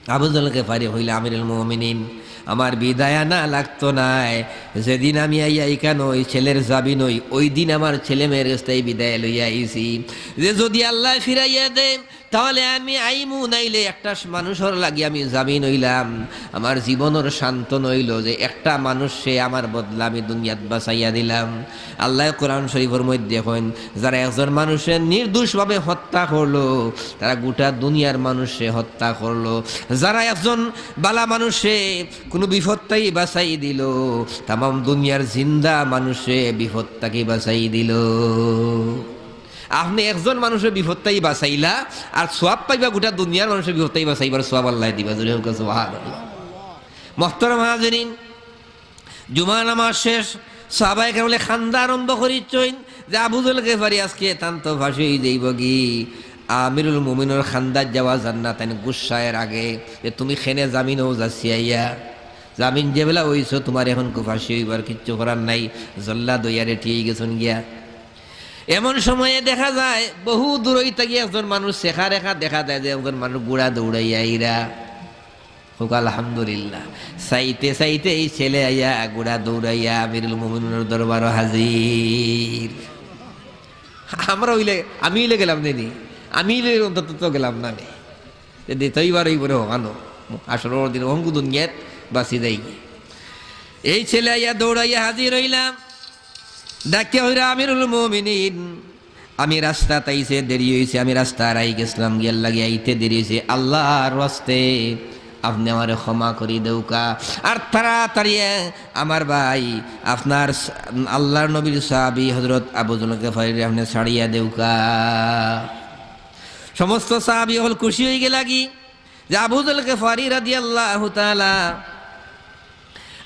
আবু যর গেফারি কইলা, "আমিরুল মুমিনিন, আমার বিদায় আনা লাগতো নায়, যেদিন আমি আইয়া ইখানো ওই ছেলের জামিন অই, ওই দিন আমার ছেলে মেয়ের গেছ থাকি বিদায় লইয়া আইছি, যে যদি আল্লায় ফিরাইয়া দেয়, তাইলে আমি আইমু, নাইলে একটা মানুষর লাগি আমি জামিন অইলাম।" আমার জীবনর সান্ত্বনা অইলো যে একটা মানুষরে আমার বদলা আমি দুনিয়াত বাঁচাইয়া দিলাম। আল্লায় কোরআন শরীফর মধ্যে কইন, যারা একজন মানুষরে নির্দোষভাবে হত্যা করলো, তারা গোটা দুনিয়ার মানুষরে হত্যা করলো। যারা একজন বালা মানুষরে কুনু বিপদ থাকি বাঁচাই দিলো, তামাম দুনিয়ার জিন্দা মানুষরে বিপদ থাকি বাঁচাই দিলো। আপনে একজন মানুষরে বিপদ থাকি বাঁচাইলা, আর সওয়াব পাইবা গোটা দুনিয়ার মানুষরে বিপদ থাকি বাঁচাইবার সওয়াব আল্লায় দিবা। জোরে কউক্কা সুবহানাল্লাহ। মোহতরম হাজিরিন, জুমা নামাজ শেষ, সাহাবায়ে কেরামে কান্দা আরম্ভ করিছইন যে, "আবু যর গেফারি আজকে তান তো ফাঁসি অইযাইবোগি।" আমিরুল মুমিনর কান্দাত যাওয়া যার না, তাইন গুসায় রাগে যে, "তুমি কেনে জামিন অও যাচিয়া আইয়া? জামিন যেবলা অইছো, তুমার এখনকু ফাঁসি অইবার, কিচ্ছু করার নাই।" জল্লাদ অইয়া রেডি অইগেছইন গিয়া। এমন সময়ে দেখা যায়, বহু দূরই থাকি একজন মানুষ, শেখা রেখা দেখা যায় যে একজন মানুষ ঘোড়া দৌড়াইয়া আইরা। কউক্কা আলহামদুলিল্লাহ। চাইতে চাইতে এই ছেলে আইয়া ঘোড়া দৌড়াইয়া আমিরুল মুমিনিনর দরবারো হাজির। আমরা অইলে, আমি অইলে গেলাম না নি, আমি অইলে অন্তত তো গেলাম না নি। যদি তো ইবার অইবো রে হকানো, হাশরর দিন অহংকু দুনিয়াত বাঁচি যাইগি। এই ছেলে আইয়া দৌড়াইয়া হাজির অইলা, ডাকিয়া কইরা, "আমিরুল মুমিনিন, আমি রাস্তাত আইতে দেরি অইছে, আমি রাস্তা হারাই গেছলাম, গিয়ার লাগি আইতে দেরি অইছে, আল্লার ওয়াস্তে আপনে আমারে ক্ষমা করি দেউক্কা, আর তাড়াতাড়ি আমার ভাই, আপনার স-, আল্লার নবীর সাহাবী হযরত আবু যর গেফারিরে আপনে ছাড়িয়া দেউক্কা।" সমস্ত সাহাবী অকল খুশি অইগেলাগি যে আবু যর গেফারি রাদিয়াল্লাহু তাআলা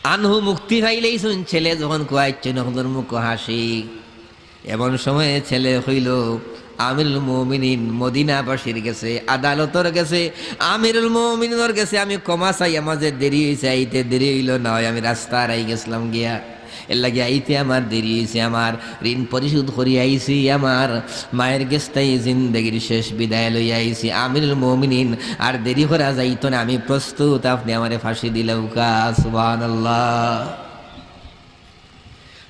আনহু মুক্তি পাইলাইছইন, ছেলে যখন কুয়াইছইন, হকলর মুখো হাসি। এমন সময়ে ছেলে কইল, "আমিরুল মুমিনিন, মদিনাবাসীর গেছে, আদালতর গেছে, আমিরুল মুমিনিনর গেছে আমি ক্ষমা চাই, আমার যে দেরি অইছে, আইতে দেরি অইল, না অয় আমি রাস্তা হারাই গেছলাম গিয়া, এর লাগি আইতে আমার দেরি অইছে, আমার ঋণ পরিশোধ করি আইছি, আমার মায়ের গেছ থাকি জিন্দেগির শেষ বিদায় লইয়া আইছি, আমিরুল মুমিনিন, আর দেরি করা যাইতো না, আমি প্রস্তুত, আপনে আমারে ফাঁসি দিলাউক্কা।" সুবহানাল্লাহ।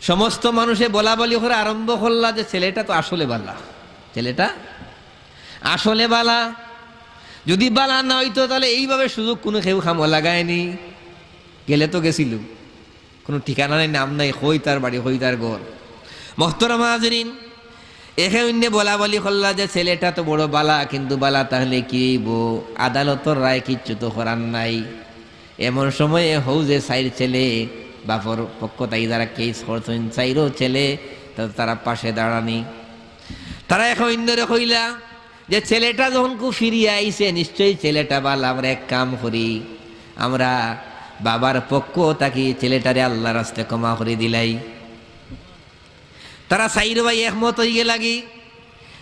সমস্ত মানুষে বলাবলি করা আরম্ভ করলা যে ছেলেটা তো আসলে বালা, ছেলেটা আসলে বালা। যদি বালা না অইতো, তাইলে এইভাবে সুযোগ কুনু কেউ কামো লাগায়নি, গেলে তো গেছিল, কুনু ঠিকানা নাই, নাম নাই, কই তার বাড়ি, কই তার ঘর। মোহতরম হাজিরিন, একে অইন্যে বলাবলি করলা যে ছেলেটা তো বড় বালা, কিন্তু বালা তাইলে কি অইবো, আদালতর রায় কিচ্ছু তো করার নাই। এমন সময়ে হউ যে চাইর ছেলে, বাপর পক্ষ থাকি যারা কেস করছইন, চাইরো ছেলে, তা-, তারা পাশে দাঁড়ানি। তারা একে অইন্যরে কইলা যে, "ছেলেটা যখন কু ফিরিয়া আইছে, নিশ্চয়ই ছেলেটা বালা, আমরা এক কাম করি, আমরা বাবার পক্ষ থাকি ছেলেটারে আল্লার রাস্তে ক্ষমা করি দিলাই।" তারা চাইর ভাই একমত অইগেলাগি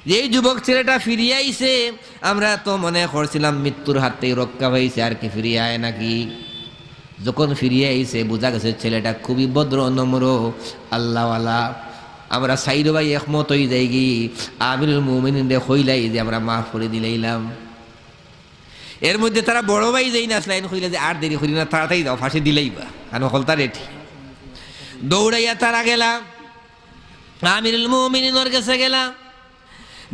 যে এই যুবক ছেলেটা ফিরিয়া আইছে, আমরা তো মনে করছিলাম মৃত্যুর হাত থাকি রক্ষা পাইছে, আর কি ফিরিয়া আয় নাকি? যখন ফিরিয়া আইছে, বুঝা গেছে ছেলেটা খুবই ভদ্র, নম্র, আল্লাওয়ালা। আমরা চাইর ভাই একমত অইযাইগি, আমিরুল মুমিনিনরে কইলাই যে আমরা মাফ করি দিলাইলাম। এর মধ্যে তারা বড় ভাই যেইন আছলা, এইন কইলা যে, "আর দেরি করিও না, তাড়াতাড়ি যাও, ফাঁসি দিলাইবা।" আর হকলতা রেডি। দৌড়াইয়া তারা গেলা, আমিরুল মুমিনিনর গেছে গেলা,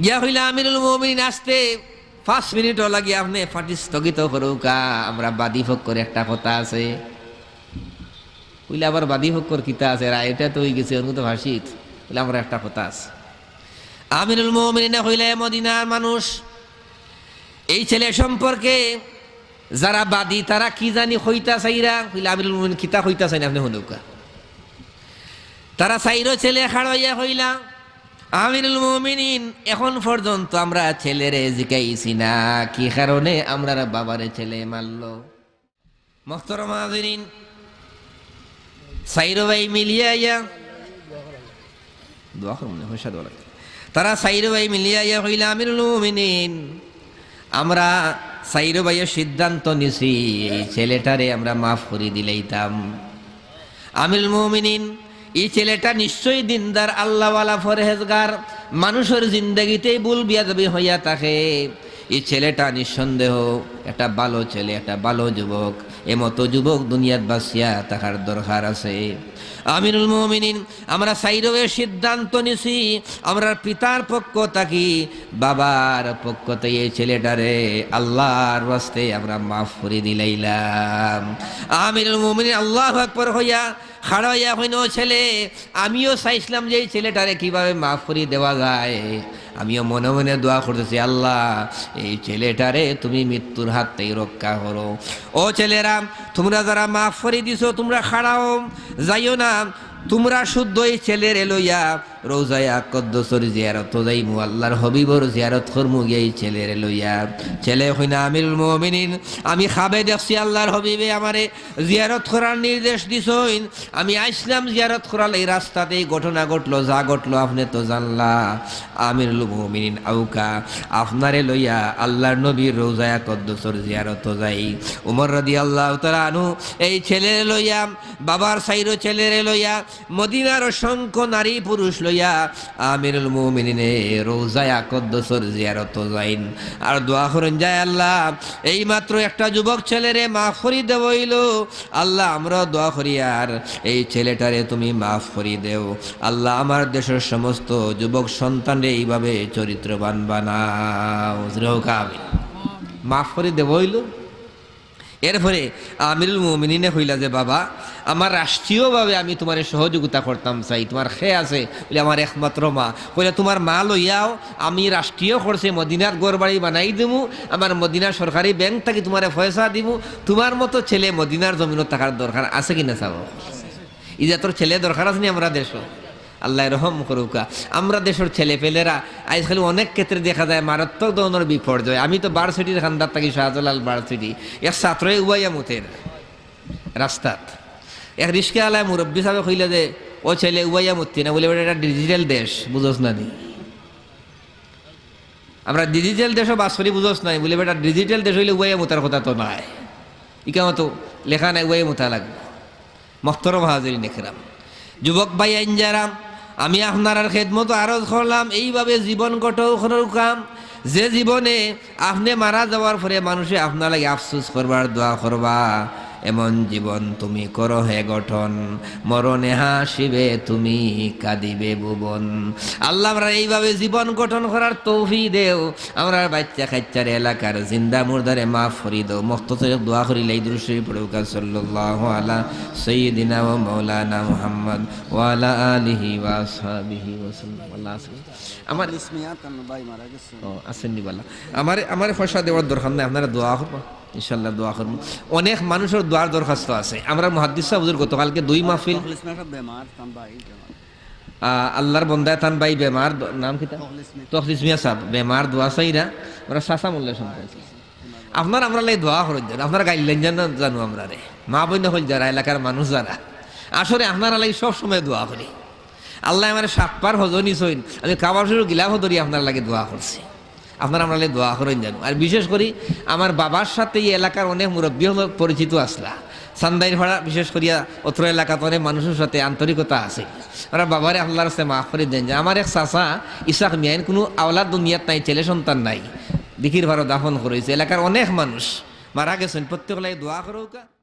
গিয়া কইলা, "আমিরুল মুমিনিন, আস্তে পাঁচ মিনিট লাগি আপনে ফাঁসি স্থগিত করউক্কা, আমরা বাদী পক্ষর একটা কথা আছে।" কইলা, "আবার বাদী পক্ষর কিতা আছে? রায়টা তো অইগেছে, অখন তো ফাঁসিত।" কইলা, "আমরা একটা কথা আছে।" আমিরুল মুমিনিনে কইলা, "এ মদিনার মানুষ, এই ছেলে সম্পর্কে যারা বাদী, তারা কি জানি কইতা চাইরা।" কইলা, "আমিরুল মুমিনিন কিতা কইতা চাইন, আপনে হুনউক্কা।" তারা চাইরো ছেলে খাড়া অইয়া কইলা, "আমিরুল মুমিনিন, এখন পর্যন্ত আমরা ছেলেরে জিকাইছি না, কি কারণে আমরার বাবারে ছেলে মারলো।" মোহতরম হাজিরিন, চাইরো ভাই মিলিয়া আইয়া, দোয়া করুন, পয়সা দেওয়া লাগবে। তারা চাইরো ভাই মিলিয়া আইয়া কইলা, "আমিরুল মুমিনিন, আমরা চাইরো ভাইয়ে সিদ্ধান্ত নিছি, এই ছেলেটারে আমরা মাফ করি দিলাইতাম।" আমিরুল মুমিনিন, ই ছেলেটা নিশ্চয়ই দিনদার, আল্লাওয়ালা, পরহেজগার, মানুষর জিন্দেগিতেই ভুল বিয়াদবি হইয়া থাকে। ই ছেলেটা নিঃসন্দেহ একটা ভালো ছেলে, একটা ভালো যুবক। এ মতো যুবক দুনিয়াত বাঁচিয়া থাকার দরকার আছে। আমিরুল মুমিনিন, আমরা চাইরোয়ে সিদ্ধান্ত নিছি, আমরার পিতার পক্ষ থাকি, বাবার পক্ষ থাকি এই ছেলেটারে আল্লার ওয়াস্তে আমরা মাফ করি দিলাইলাম। আমিরুল মুমিনিন আল্লাহু আকবার কইয়া খাড়া অইয়া কইন, "ও ছেলে, আমিও চাইছলাম যে এই ছেলেটারে কিভাবে মাফ করি দেওয়া যায়। আমিও মনে মনে দোয়া করতেছি, আল্লাহ, এই ছেলেটারে তুমি মৃত্যুর হাত থাকি রক্ষা করো।" ও ছেলেরা, তুমরা যারা মাফ করি দিছো, তুমরা খাড়াও, যাইও না। তুমরা শুদ্ধ এই ছেলেরে লইয়া রওজায়ে আকদ্দসর জিয়ারতো যাইমু, আল্লার হাবিবর জিয়ারত করমু গিয়া এই ছেলেরে লইয়া। ছেলে কইন, "আমিরুল মুমিনিন, আমি খাবে দেখছি আল্লার হাবিবে আমারে জিয়ারত করার নির্দেশ দিছইন। আমি আইছলাম জিয়ারত করার লাগি, রাস্তাত এই ঘটনা ঘটলো, যা ঘটলো আপনে তো জানলা। আমিরুল মুমিনিন আউকা, আপনারে লইয়া আল্লার নবীর রওজায়ে আকদ্দসর জিয়ারতো যাই।" উমর রাদিয়াল্লাহু তাআলা আনহু এই ছেলেরে লইয়া, বাবার চাইরো ছেলেরে লইয়া, মদিনার অসংখ্য নারী পুরুষ লইয়া আমিরুল মুমিনিনে রওজায়ে আকদ্দসর জিয়ারতো যাইন। আর দোয়া করইন, যায় আল্লাহ, এই মাত্র একটা যুবক ছেলেরে মাফ করি দেওয়া অইলো, আল্লাহ, আমরাও দোয়া করি, আর এই ছেলেটারে তুমি মাফ করি দেও। আল্লাহ, আমার দেশর সমস্ত যুবক সন্তানরে এইভাবে চরিত্রবান বানাও। জোরে কউক্কা আমিন। মাফ করি দেওয়া অইলো। এরপরে আমিরুল মুমিনিনে কইলা যে, "বাবা, আমার রাষ্ট্রীয়ভাবে আমি তুমারে সহযোগিতা করতাম চাই, তুমার কে আছে?" বলে, "আমার একমাত্র মা।" কইলা, "তুমার মা লইয়াও, আমি রাষ্ট্রীয় খরচে মদিনাত ঘর বাড়ি বানাই দিমু, আমার মদিনা সরকারি ব্যাংক থাকি তুমারে পয়সা দিমু, তুমার মতো ছেলে মদিনার জমিনো থাকার দরকার আছে কিনা চাও?" ই জাতর ছেলে দরকার আছে নি আমরা দেশো? আল্লায় রহম করউক্কা। আমরা দেশর ছেলেপেলেরা আইজকাল অনেক ক্ষেত্রে দেখা যায় মারাত্মক ধরনর বিপর্যয়। আমি তো ভার্সিটির কান্দাত থাকি, শাহজালাল ভার্সিটি, এক ছাত্রয়ে উবাইয়া মুতের রাস্তাত। এক রিস্কাআলায় মুরব্বি সাবে কইলা যে, ও ছেলে, উবাইয়া মুততি না, বুলে, "বেটা, এটা ডিজিটাল দেশ, বুঝোস না নি? আমরা ডিজিটাল দেশো বাস করি, বুঝোস না নি?" বুলে, "বেটা, ডিজিটাল দেশ অইলে উবাইয়া মুতার কথা তো নায়, ইখানো তো লেখা নাই উবাইয়া মুতা লাগবো।" মহতরম হাজিরিন একরাম, যুবক ভাইয়াইন যারা, আমি আপনারার খেদমতো আরজ করলাম, এইভাবে জীবন গঠন করউক্কা, যে জীবনে আপনে মারা যাওয়ার পরে মানুষে আপনার লাগি আফসোস করবা, দোয়া করবা, এমন জীবন তুমি করো হে গঠন, মরণে হাসিবে তুমি, কাঁদিবে ভুবন। আল্লাহ, আমরা এইভাবে জীবন গঠন করার তৌফিক দেও। আমরার বাইচ্চা কাইচ্চারে, এলাকার জিন্দা মুর্দারে মাফ করি দেও। মখতসর দোয়া করিলাই, দুরূদ শরীফ পড়উক্কা, সাল্লাল্লাহু আলা সাইয়্যিদিনা ওয়া মাওলানা মুহাম্মদ ওয়া আলা আলিহি ওয়া আসহাবিহি ওয়া সাল্লাম। আল্লাহ হাফেজ। আমার, তখলিস মিয়া তান ভাই মারা গেছে। ও, আছেন নি বালা। আমারে, আমারে পয়সা দেওয়ার দরকার নাই, আপনারা দোয়া করবা, ইনশাআল্লাহ দোয়া করবো। অনেক মানুষর দোয়ার দরখাস্ত আছে। আমরার মুহাদ্দিস সাব হুজুর গতকালকে দুই মাহফিল। তখলিস মিয়া সাব বেমার, তান ভাই বেমার। আ, আল্লাহর বন্দায় তান ভাই বেমার, দ-, নাম কিতা? তখলিস মিয়া। তখলিস মিয়া সাব বেমার, দোয়া চাইরা। আমরা চাচা মোল্লা সম্পর্কে। আপনারা আমরার লাগি দোয়া করইন যেন, আপনারা গাইল্লাইন যেন জানো আমরারে। মা বইন অকল যারা, এলাকার মানুষ যারা, আসলে আপনারার লাগি সব সময় দোয়া করি। আল্লায় আমারে সাতবার হজো নিছইন, আমি কাবা শরীফর গিলাফো ধরি আপনারার লাগি দোয়া করছি। আপনারা আমরার লাগি দোয়া করইন যেন। আর বিশেষ করি আমার বাবার সাথে এই এলাকার অনেক মুরব্বি অকল পরিচিত আছলা। চান্দাইর পাড়া, বিশেষ করিয়া অত্র এলাকাত অনেক মানুষর সাথে আন্তরিকতা আছে। আমরার বাবারে আল্লাহর রাস্তায় মাফ করি দেন যে আমার এক চাচা ইসাক মিয়াইন, কুনু আওলাদ দুনিয়াত নাই, ছেলে সন্তান নাই, দিঘির পাড়ো দাফন করইছে। এলাকার অনেক মানুষ মারা গেছইন, প্রত্যেকর লাগি দোয়া করউক্কা।